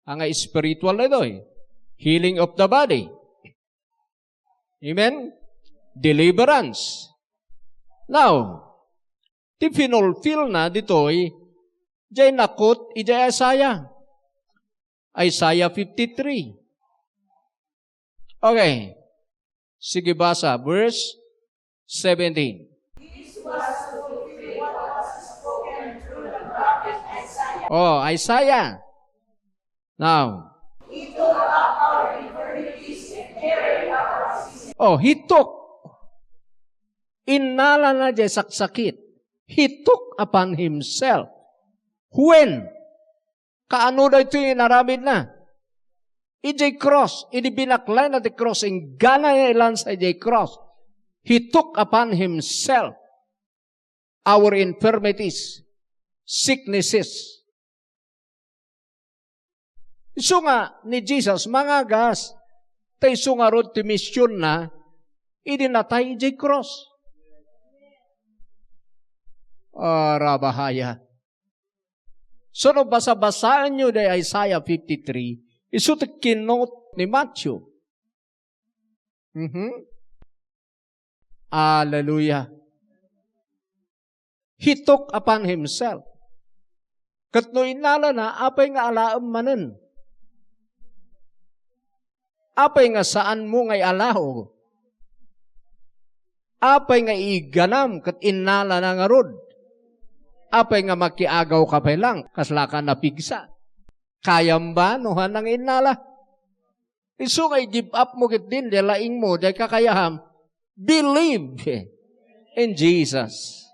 Ang spiritual na ito eh. Healing of the body. Amen? Deliverance. Now, ti finulfill na ditoy, jay nakot, ijay Isaiah. Isaiah fifty-three. Okay. Sige, basa. Verse seventeen. This was to fulfill what was spoken through the prophet Isaiah. Oh, Isaiah. Now. He took up our infirmities and carried our diseases. Oh, he took. Innalana jay saksakit. He took upon himself. When? Kaano daytoy inaramidna? Idiay cross, idi binaklayna ti cross, inggana nga ilansa idiay cross. He took upon himself our infirmities, sicknesses. Isu nga ni Jesus, mangagas, ta isu ngarud ti missionna, idi natay idiay cross. Arabahaya. So, no basabasaenyo day Isaiah fifty-three, isu ti keynote ni Matthew. Mhm. Hallelujah. He took upon himself. Ket no innalana, apay nga alaem manen? Apay nga saanmo nga ialaw? Apay nga iigganam ket innalana ngarud? Apay nga makiagaw ka pay lang, kasla ka napigsa? Kayam ba no hanang innala? Isu nga i-give up mo ket din, di laing mo, di kakayaham. Believe in Jesus.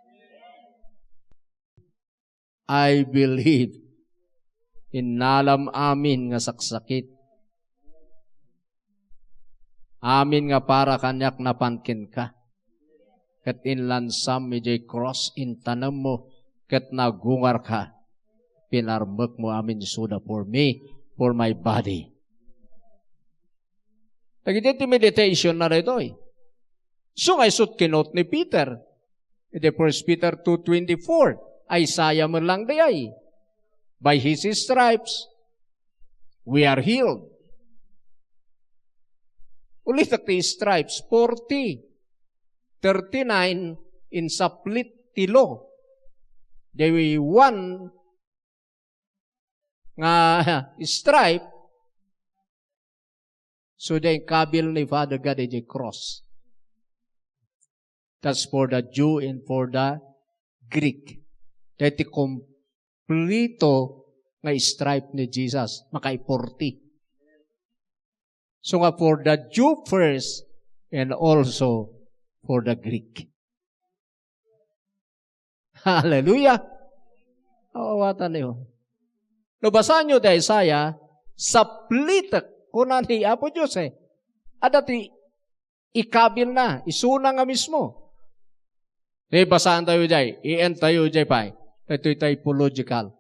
I believe. Innalam amin nga saksakit. Amin nga para kaniak napan kenka. Ket inlansam idiay cross, intanemmo, ket nagungarka. Pinarmekmo amin isuda for me, for my body. Dagiti ti meditation na daytoy. Isu nga isut kinot ni Peter. Iti First Peter two twenty-four, Isaiah man lang dayay. By his stripes, we are healed. Ulitek ti stripes, forty, thirty-nine, insaplit ti law. They one nga stripe, so, di inkabil ni Father God iti cross. That's for the Jew and for the Greek. Dahil ti kompleto nga stripe ni Jesus, makaiporti. So nga for the Jew first and also for the Greek. Hallelujah! Awatan niyo. No basaanyo ti Isaiah, saplitek, kuna ni Apo Dios eh. Adda ti ikabil na, isuna nga mismo. Di basaan tayo jay, i-end tayo jay pay. Ito'y typological.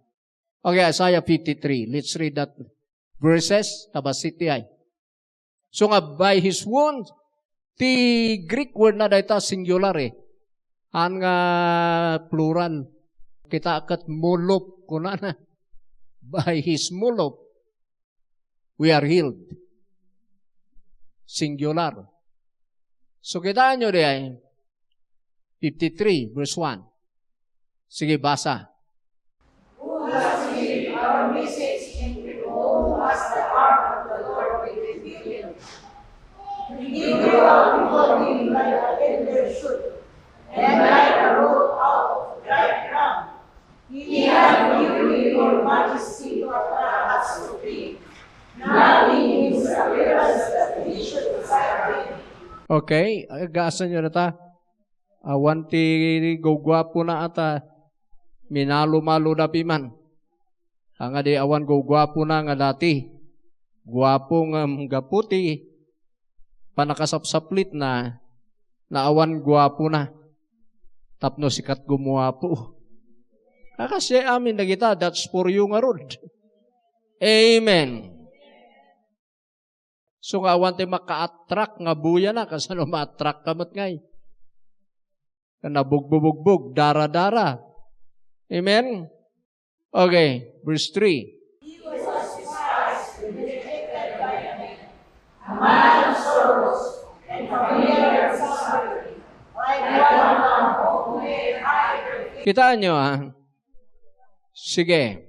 Okay, Isaiah fifty-three. Let's read that verses. Tabasiti ay. So nga, by his wound, ti Greek word na dayta singular eh. Haan nga plural. Kita ket mulop, kunana. By his mulop, we are healed. Singular. So, kitaenyo di ay, fifty-three, verse one. Sige, basa. Who has healed our message and with whom has the arm of the Lord been revealed? He grew up before him like a tender shoot, and like a root out of dry ground. He had beauty in your majesty, but perhaps to be nothing in his appearance that he should desire beauty. Okay, agasan nyo na ta. Awan ti guguapona ata, minalo-malo da piman. Nga di awan guguapona nga dati. Guapo ngem gapu ti pannakasapsaplitna, naawan guapona. Tapno sikat gumuapo. Kakasdiay amin dagita, that's for you ngarud. Amen. So nga awan ti maka-attract nga buyana, kasano ma-attract ka met ngay? Nga nabugbubugbog, dara-dara. Amen? Okay, verse three. He was despised and rejected by men, a man of sorrows and familiar with suffering, like one who made high. Kitaan nyo, ah. Sige.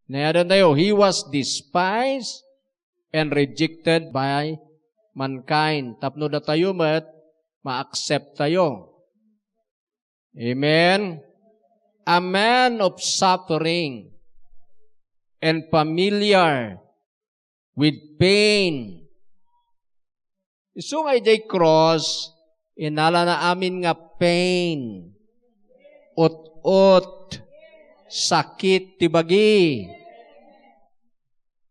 Nayadan tayo. He was despised and rejected by mankind. Tapno datayo met, ma-accept tayo. Amen? A man of suffering and familiar with pain. Isu nga idiay cross, innalana amin nga pain, ut-ot, sakit ti bagi.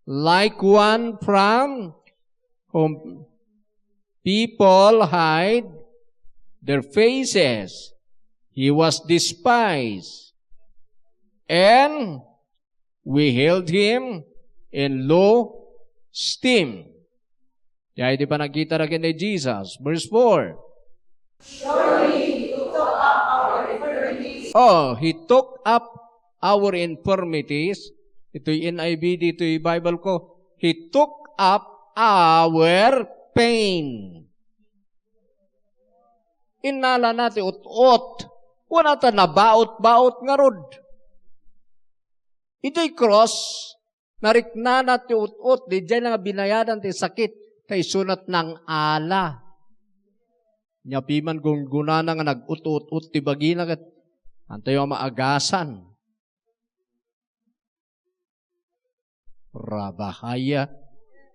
Like one from whom people hide their faces, he was despised, and we held him in low esteem. Diay ti panagkita da ken ni Jesus. Verse four. Surely he took up our infirmities. Oh, he took up our infirmities. Itoy N I V, ditoy Bible ko. He took up our pain. Innalana ti ut-ot. Kuna ta nabaot-baot ngarud. Idiay cross, nariknana ti ut-ot, diay nga binayadan ti sakit, ta isunat nang ala. Nia piman gunggunana nga nag-ut-ut-ut ti bagina ket antayo a maagasan. Rabahaya.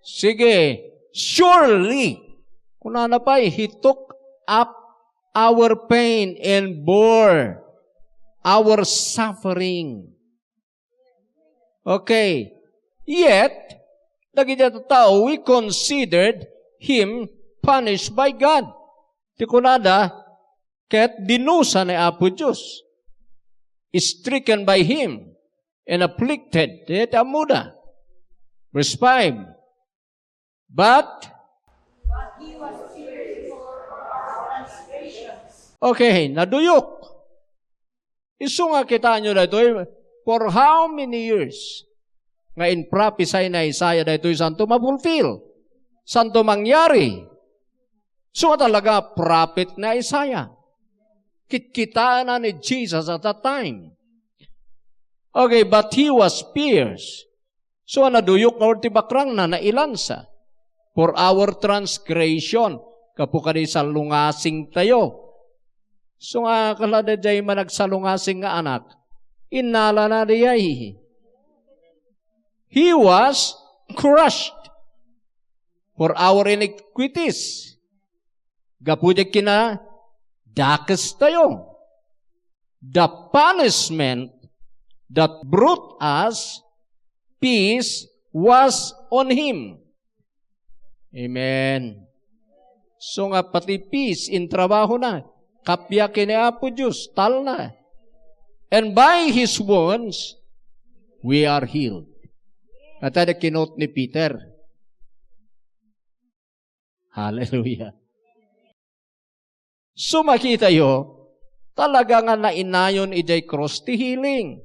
Sige, surely. Kunana pay, he took up our pain and bore our suffering. Okay. Yet, dagiti tattao, we considered him punished by God. Ti kunada, ket dinusa ni Apo Dios. Stricken by him and afflicted. Dayta ammoda. Verse five. But, okay, naduyok. Isu nga kitaenyo daytoy, for how many years nga improphesy ni Isaiah daytoy santo mafulfill? Santo mangyari. So, talaga, prophet ni Isaiah. Kitkitaenna ni Jesus at that time. Okay, but he was pierced. So, naduyok nga ti bakrangna, nailansa. For our transgression, gapu kadi salungasingtayo. So nga, kala daydiay managsalungasing nga anak, innalana daydiay. He was crushed for our iniquities. Gapu diay kinadakestayo. The punishment that brought us peace was on him. Amen. So nga pati peace, intrabahona, kappia ken ni Apo Dios, talna. And by his wounds, we are healed. Ata da kinot ni Peter. Hallelujah. So, makitayo, talaga nga nainayon idiay cross ti healing.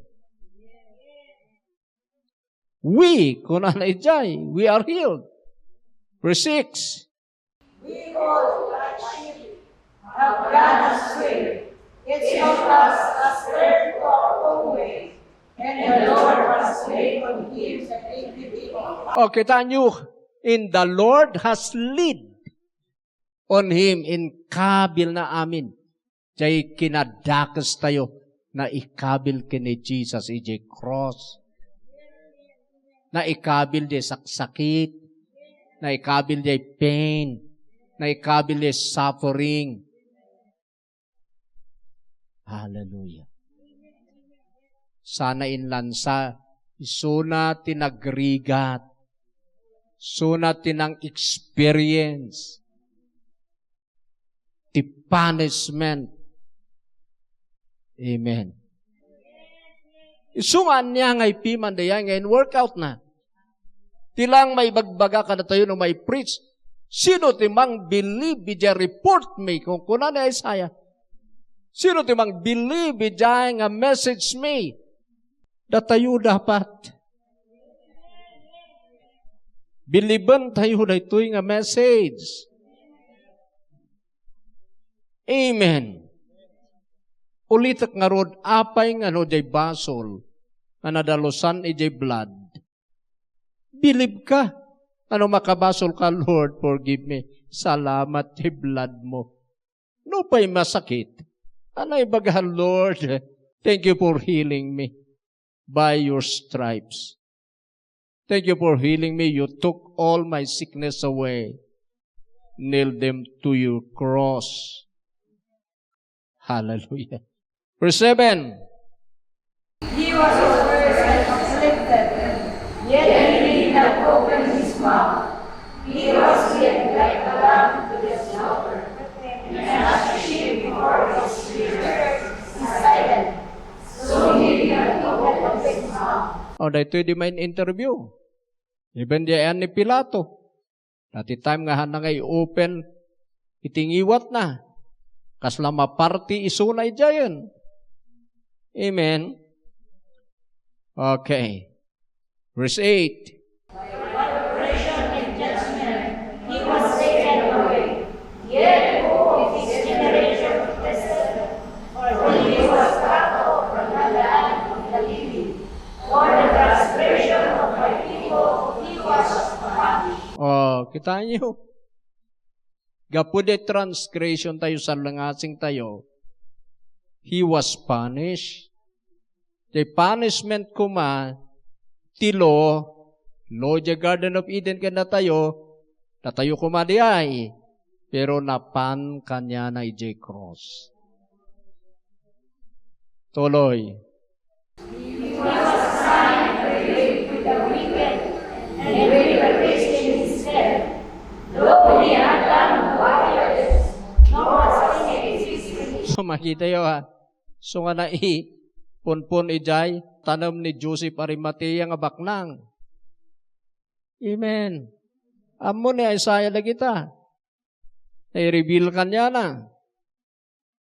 We, kunana idiay, we are healed. Verse six. We all, like sheep, have gone astray. Each of us has turned to our own way. And the Lord has laid on him the iniquity of us. O, kitaenyo, in the Lord has laid on him, inkabilna amin. Diay kinadakestayo, naikabil ken ni Jesus idiay cross. Naikabil diay saksakit. Naikabil diay pain. Naikabil diay suffering. Hallelujah. Sana inlansa, isuna ti nagrigat. Isuna ti nang-experience ti punishment. Amen. Isu nga ania nga ipiman dayay nga in-workout na. Ti lang maibagbaga kadatayo no mai-preach. Sino ti mang-believe iti report mi? Kung kuna ni Isaiah, sino ti mang-believe iti nga message mi? Datayo dapat. Bilibentayo daytoy nga message. Amen. Ulitek ngarud, apay nga no diay basol nga nadalusan idiay blood, bilib ka. Ano makabasol ka, "Lord, forgive me." Salamat ti blood mo. No pay masakit, ano ibaga, "Lord, thank you for healing me by your stripes. Thank you for healing me. You took all my sickness away." nailed them to your cross. Hallelujah. Verse seven. He was oppressed and afflicted, yet he did not open his mouth. He was led like a lamb to the slaughter, and as a sheep before his shearers is silent, so he did not open his mouth. O, daytoy di main interview. Even di ayan ni Pilato. Dati time nga haanna nga i-open iti ngiwatna. Kasla maparti isuna idiayen. Amen. Okay. Verse eight. By oppression and judgment he was taken away. Yet who of his generation could testify? For he was cut off from the land of the living. For the transgression of my people he was punished. Oh, kita niyo? Gapu di transgression tayo, sallangasing tayo, he was punished. The punishment koma ti law, law di Garden of Eden ken datayo, datayo koma di ay, pero napan kaniana idiay cross. Tuloy. He was assigned to live with the wicked and with the rich in his stead. Though he had done no wickedness, nor was he in his religion. So, makita yo, ha? So nga nai, punpon idiay, tanem ni Joseph Arimatea nga baknang. Amen. Ammo ni Isaiah dagita. Nai-reveal kaniana.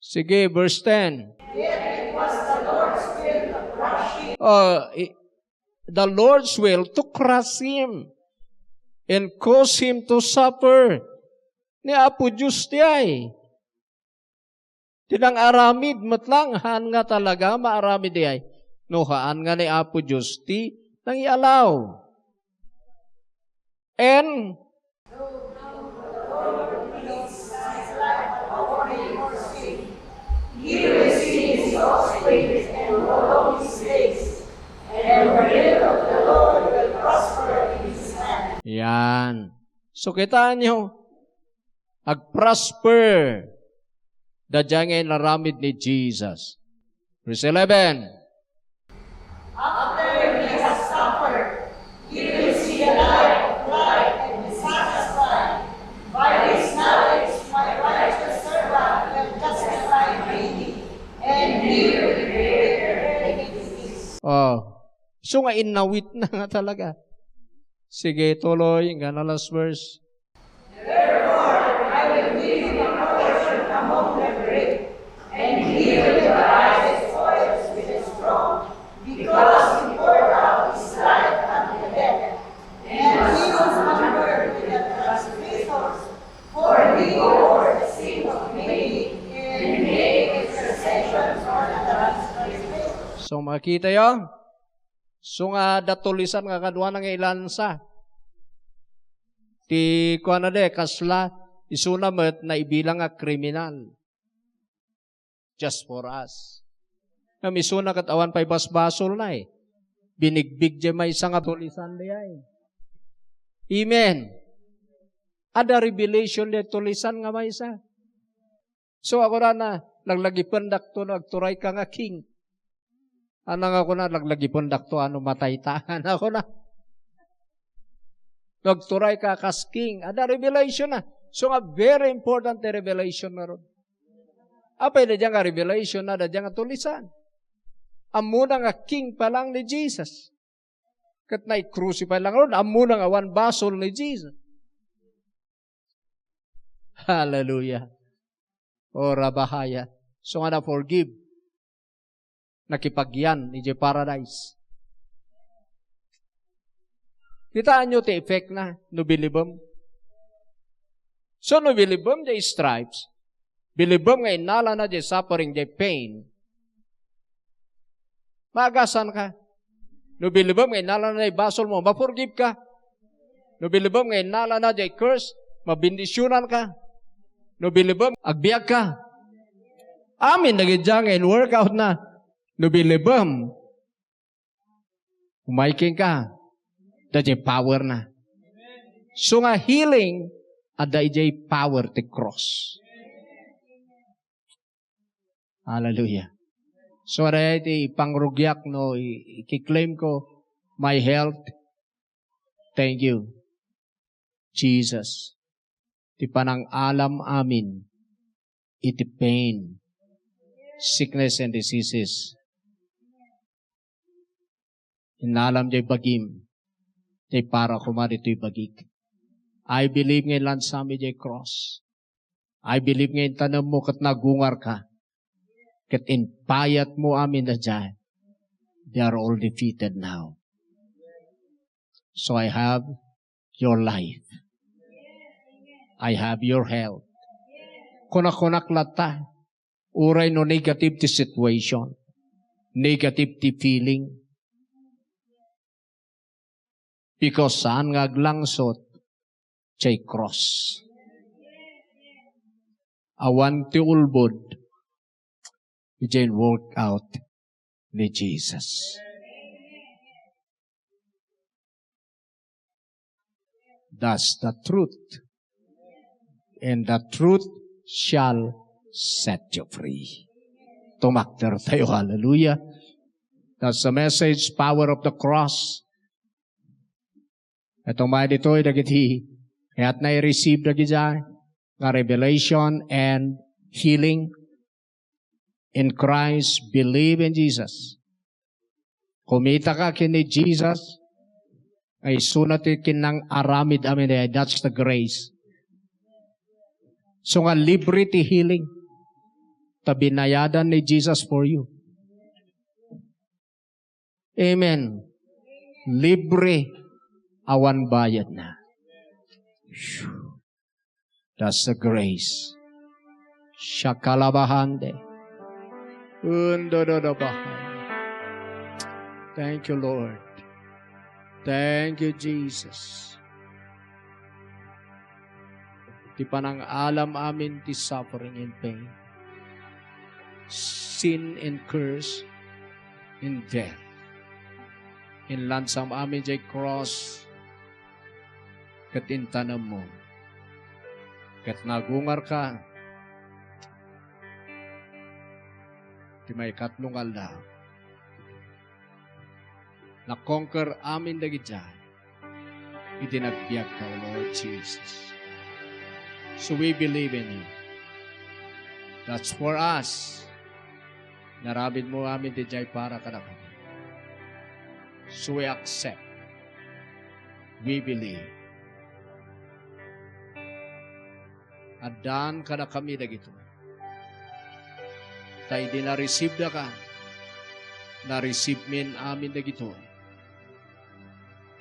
Sige, verse ten. Yet it was the Lord's will to crush him. Uh, i-, the Lord's will to crush him and cause him to suffer. Ni Apo Dios ti ay. Ti nang-aramid met lang, haan nga talaga maaramid ti ay. No haan nga ni Apo Dios ti nang-ialaw. And Yan. So, kitaan nyo, agprosper daydiay nga inaramid ni Jesus. Verse eleven. After he has suffered, he will see the light of life and be satisfied. By this knowledge, my righteous servant will justify many, and he will bear their iniquities. Oh. So nga inawit na nga talaga. Sige, tuloy. Nga na last verse. Therefore, I will give him a portion among the great, and he will divide his spoils with the strong, because he poured out his life unto death, and he was numbered with the transgressors, for he bore the sin of many, and made intercession for the transgressors. So, makita yo? So nga, da tulisan nga kaduana nga ilansa. Ti kuana de, kasla, isuna met naibilang nga kriminal. Just for us. Ngem isuna ket awan pay basbasolna eh. Binigbig diay maysa nga tulisan diay. Amen. Adda revelation diay tulisan nga maysa. So, ako na, na, laglagipendakto no agturay ka nga king. Ano nga ako na, laglagipendakto ano matay ta. Ano ako na? No agturay ka kas king. Ada revelation na. So nga, very important ti revelation na ron. Apay na dyan nga revelation na, da dyan nga tulisan. Ammona nga king pa lang ni Jesus. Ket nai-crucify lang ron, ammona nga awan basol ni Jesus. Hallelujah. O, rabahaya. So nga na-forgive. Nakipagyan idiay paradise. Kitaan nyo ti effect na no bilibem? So, no bilibem diay stripes, bilibem nga innalana diay suffering, diay pain, maagasan ka. No bilibem nga innalana diay basol mo, ma-forgive ka. No bilibem nga innalana diay curse, mabendisionan ka. No bilibem, agbiag ka. Amin dagiti nga in-workout na. No bilibem, umay kenka. Daydiay power na. So nga healing, Adda idiay power ti cross. Hallelujah. So, adda iti ipangrugiak no i-, ikiklaim ko, my health. Thank you, Jesus. Ti panangalam amin iti pain, sickness and diseases. Inalam jay bagim, jay para koma ditoy bagik. I believe nga inlansam idiay cross. I believe nga intanemmo ket nagungarka. Ket impayatmo amin daydiay. They are all defeated now. So I have your life. I have your health. Kunakunak latta, uray no negative ti situation, negative ti feeling, because saan nga aglangsot jay cross. Awan ti ulbod, idiay work out ni Jesus. That's the truth. And the truth shall set you free. Tumakder tayo. Hallelujah. That's the message, power of the cross. Ito may ditoy dagiti kayat na i-receive dagiti nga revelation and healing in Christ, believe in Jesus. Kumita ka ken ni Jesus, ay isuna ti kinang aramid amin, eh, that's the grace. So nga libre ti healing, ta binayadan ni Jesus for you. Amen. Libre, awan bayadna. That's the grace. Shakalabahande. Undododobahai. Thank you, Lord. Thank you, Jesus. Ti panangalam amin ti suffering and pain, sin and curse, and death. Inlansam amin jay cross, ket intanemmo, ket nagungarka ti maikatlo nga aldaw. Na-conquer amin dagiti idi nagbiagka, O Lord Jesus. So we believe in you. That's for us. Naramidmo amin ti jay para kadakami. So we accept. We believe. Addan kadakami dagitoy. Ta idi na-receive daka, na-receive min amin dagitoy.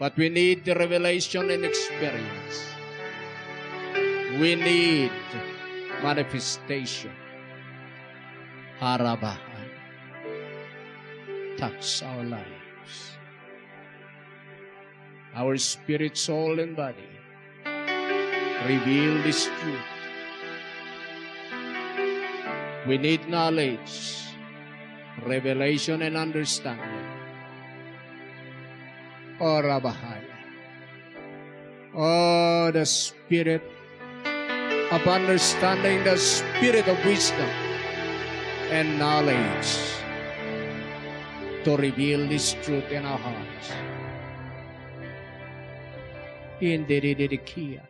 But we need the revelation and experience. We need manifestation. Harabahan. Touch our lives. Our spirit, soul, and body. Reveal this truth. We need knowledge, revelation, and understanding. Oh, Rabahaya. Oh, the spirit of understanding, the spirit of wisdom and knowledge to reveal this truth in our hearts. Indirididikia.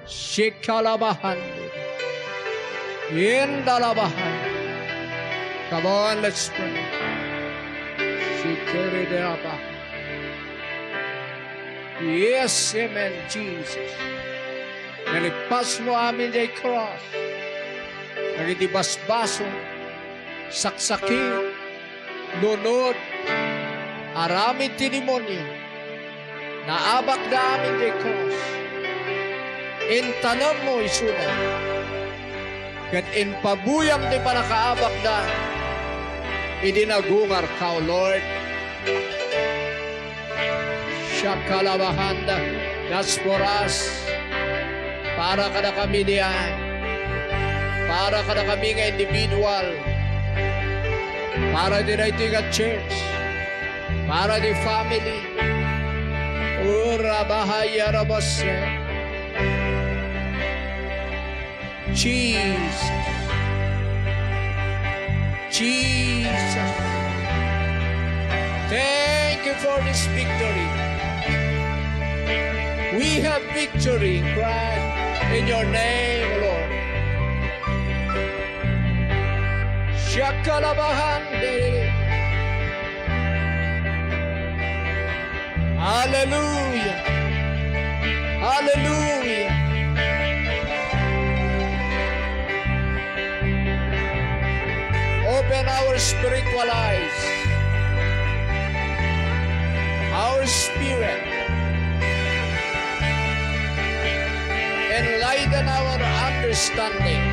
Shikalabahan. Indalabahan. Come on, let's pray. Shikiridiaba. Yes, amen, Jesus. Nalipasmo amin jay cross. Dagiti basbaso, saksakit, lunod, aramid ti demonio. Naabakda amin jay cross. Intanemmo isuna. Ket impabuyam ti panakaabakda idi nagungarka, O Lord. Shakalabahanda. That's for us. Para kadakami diay. Para kadakami nga individual. Para di daytoy nga church. Para di family. Ura bahaya rabase. Jesus. Jesus. Thank you for this victory. We have victory in Christ, in your name, Lord. Shakalabahande. Hallelujah. Hallelujah. Open our spiritual eyes, our spirit, enlighten our understanding.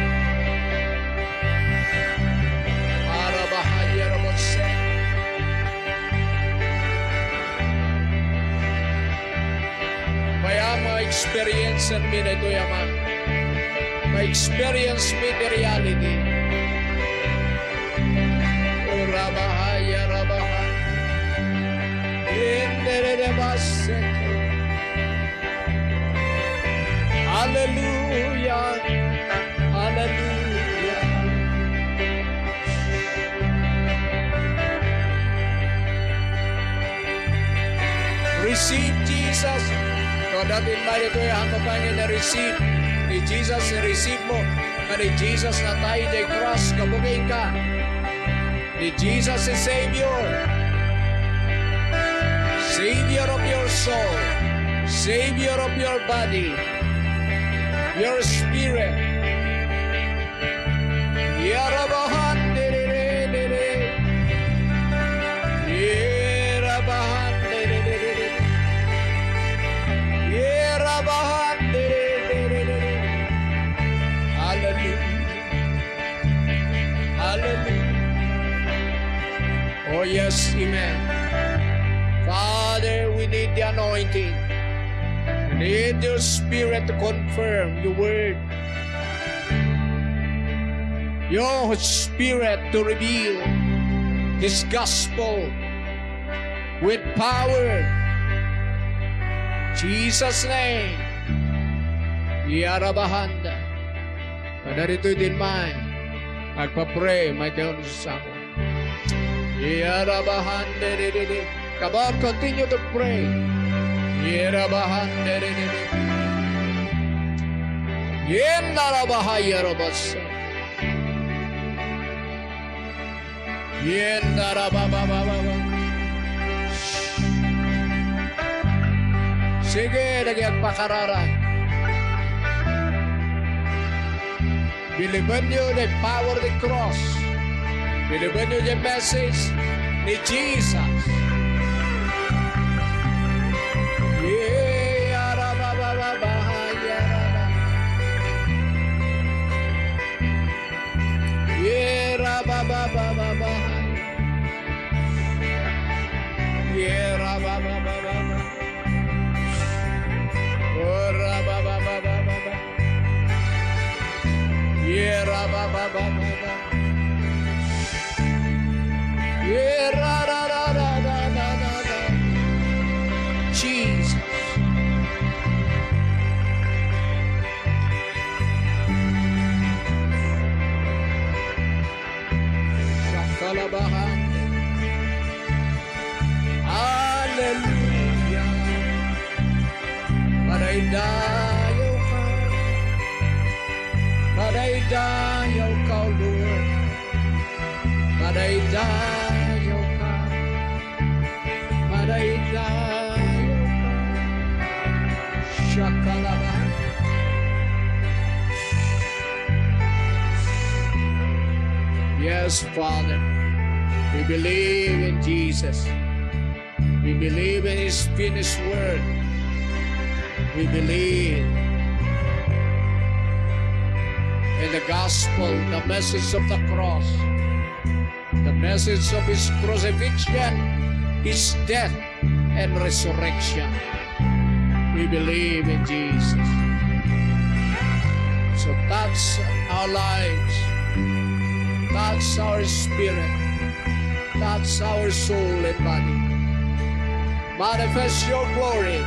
Arabahaya rabose. Kaya ma-experience mi daytoy, Ama. Ma-experience mi the reality. Urabahaya rabahaya. Inderebaseke. Hallelujah. Hallelujah. Receive Jesus. No, dati may ito yung ano pa niya na-receive ni Jesus, receive mo. Nga ni Jesus natay diay cross, kabuking ka. Ni Jesus is Savior. Savior of your soul. Savior of your body. Your spirit. Yarabahan dererere. Yarabahan dererere. Yarabahan dererere. Hallelujah. Hallelujah. Oh, yes, amen. Father, we need the anointing. We need your spirit to confirm your word. Your spirit to reveal this gospel with power. Jesus' name. Yarabahanda. Kada ditoy din may agpa-pray, may kayo sa ako. Yarabahan de de de de. Come on, continue to pray. Yarabahan de de de de. Yen narabaha yarabasa. Yen narababababa. Sige, lagi agpakararag. Believe in you the power of the cross. Believe in you the message ni Jesus. Yeah, arabababa, yaraba. Yerababababa. Yerababababa. Orababababa. Yerababababa. Yerarararararara. Jesus. Shakalabahan. Hallelujah. Madaydayawka. Madaydayawka, O Lord. Madaydayawka. Madaydayawka. Shakalaba. Yes, Father. We believe in Jesus. We believe in His finished work. We believe in the gospel, the message of the cross, the message of His crucifixion, His death, and resurrection. We believe in Jesus. So touch our lives, touch our spirit, touch our soul and body. Manifest your glory,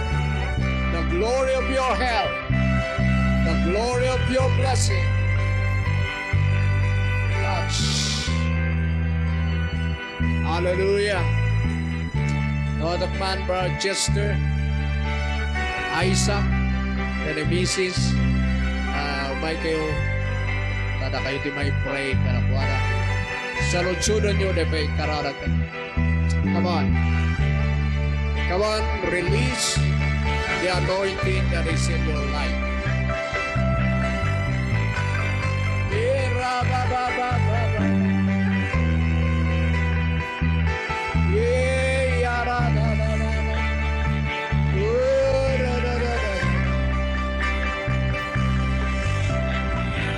the glory of your help, the glory of your blessing, Hallelujah. Nawadak man, Brother Chester, Isaac, and the missus. Ah, umay kayo. Tada kayo ti may pray, kanakuana. Saludsudon nyo, di pa ikararag. Come on. Come on, release the anointing that is in your life.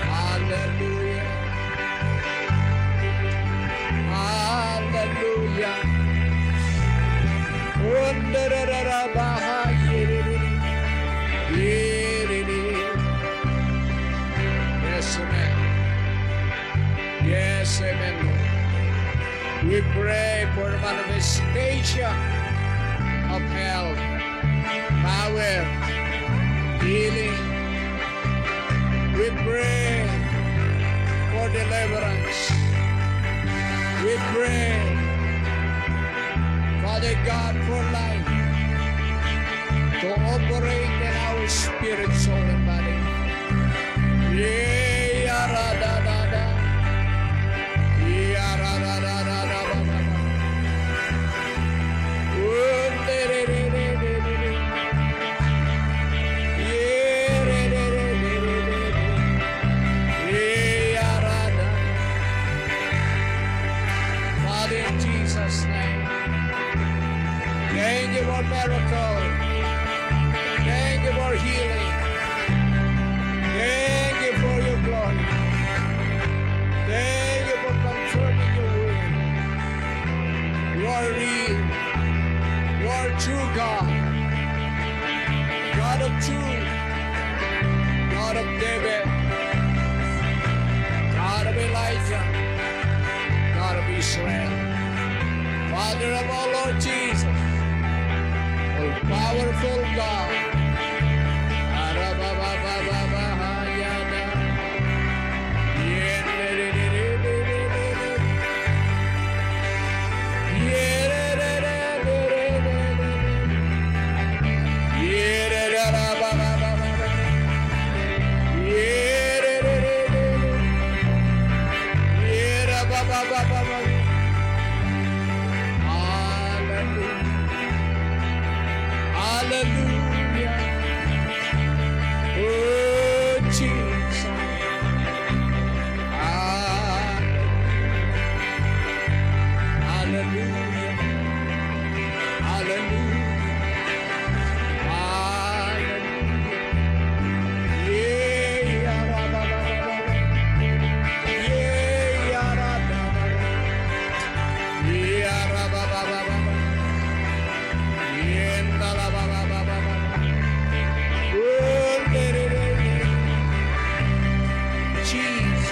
Hallelujah. Hallelujah. Yes, amen. Yes, amen, Lord. We pray for manifestation of health, power, healing, We pray for deliverance. We pray, Father God, for life to operate in our spirit, soul, and body. Yeah, ya, ra, da, da, da. Ya, ra, ra, ra, ra, ra, ba, ba, ba. Father, in Jesus' name, thank you for miracle. Thank you for healing. Thank you for your glory. Thank you for confirming your word. You are real. You are true God. God of truth. God of David. God of Elijah. God of Israel. Father of our Lord Jesus. All powerful God. Hallelujah. Hallelujah. Oh, Jesus. Hallelujah. Hallelujah. Hallelujah. Hallelujah. Yeah, yeah, ba, ba, ba. Yeah, yeah, ba, ba, ba. Jesus.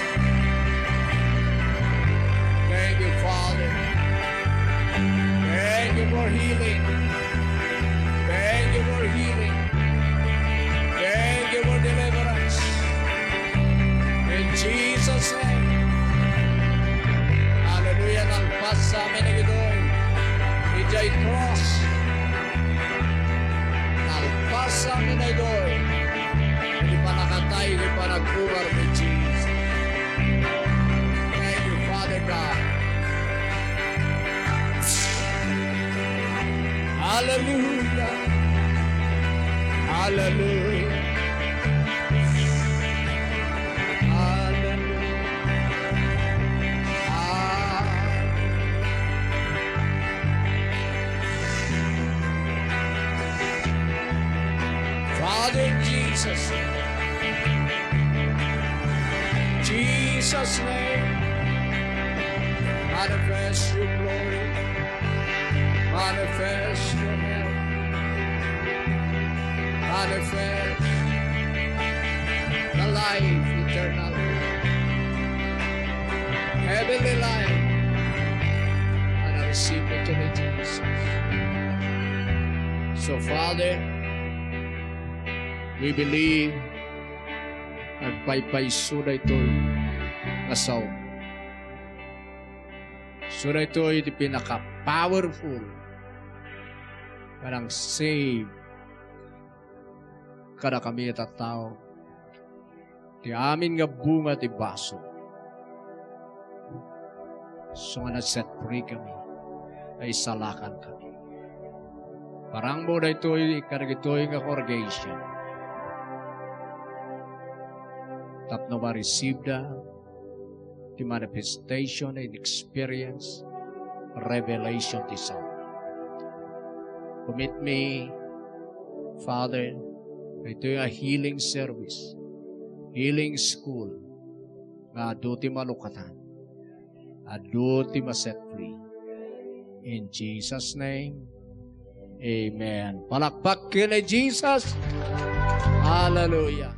Thank you, Father. Thank you for healing. Thank you for healing. Thank you for deliverance. In Jesus' name. Hallelujah. Nalpas amin dagitoy. Idiay cross. Nalpas amin dagitoy. Iti panakatay, iti panagkubar ni Jesus. Thank you, Father God. Hallelujah. Hallelujah. Hallelujah. Hallelujah. Father Jesus. Jesus' name. Manifest your glory. Manifest your help. Manifest the life eternal. Heavenly life. And I receive it today, Jesus. So, Father, we believe agpaypayso daytoy nga sao. So, daytoy ti pinaka-powerful nga nang-save kadakami a tattao. Ti amin nga bunga ti basol. So nga na-set free kami, naisalakan kami. Parangmo daytoy kadagitoy nga congregation tapno ma-receive da ti manifestation and experience, revelation ti Son. Commit me, Father, itoy a healing service, healing school, nga adu ti malukatan, adu ti ma-set free. In Jesus' name, amen. Palakpak ken ni Jesus. Hallelujah.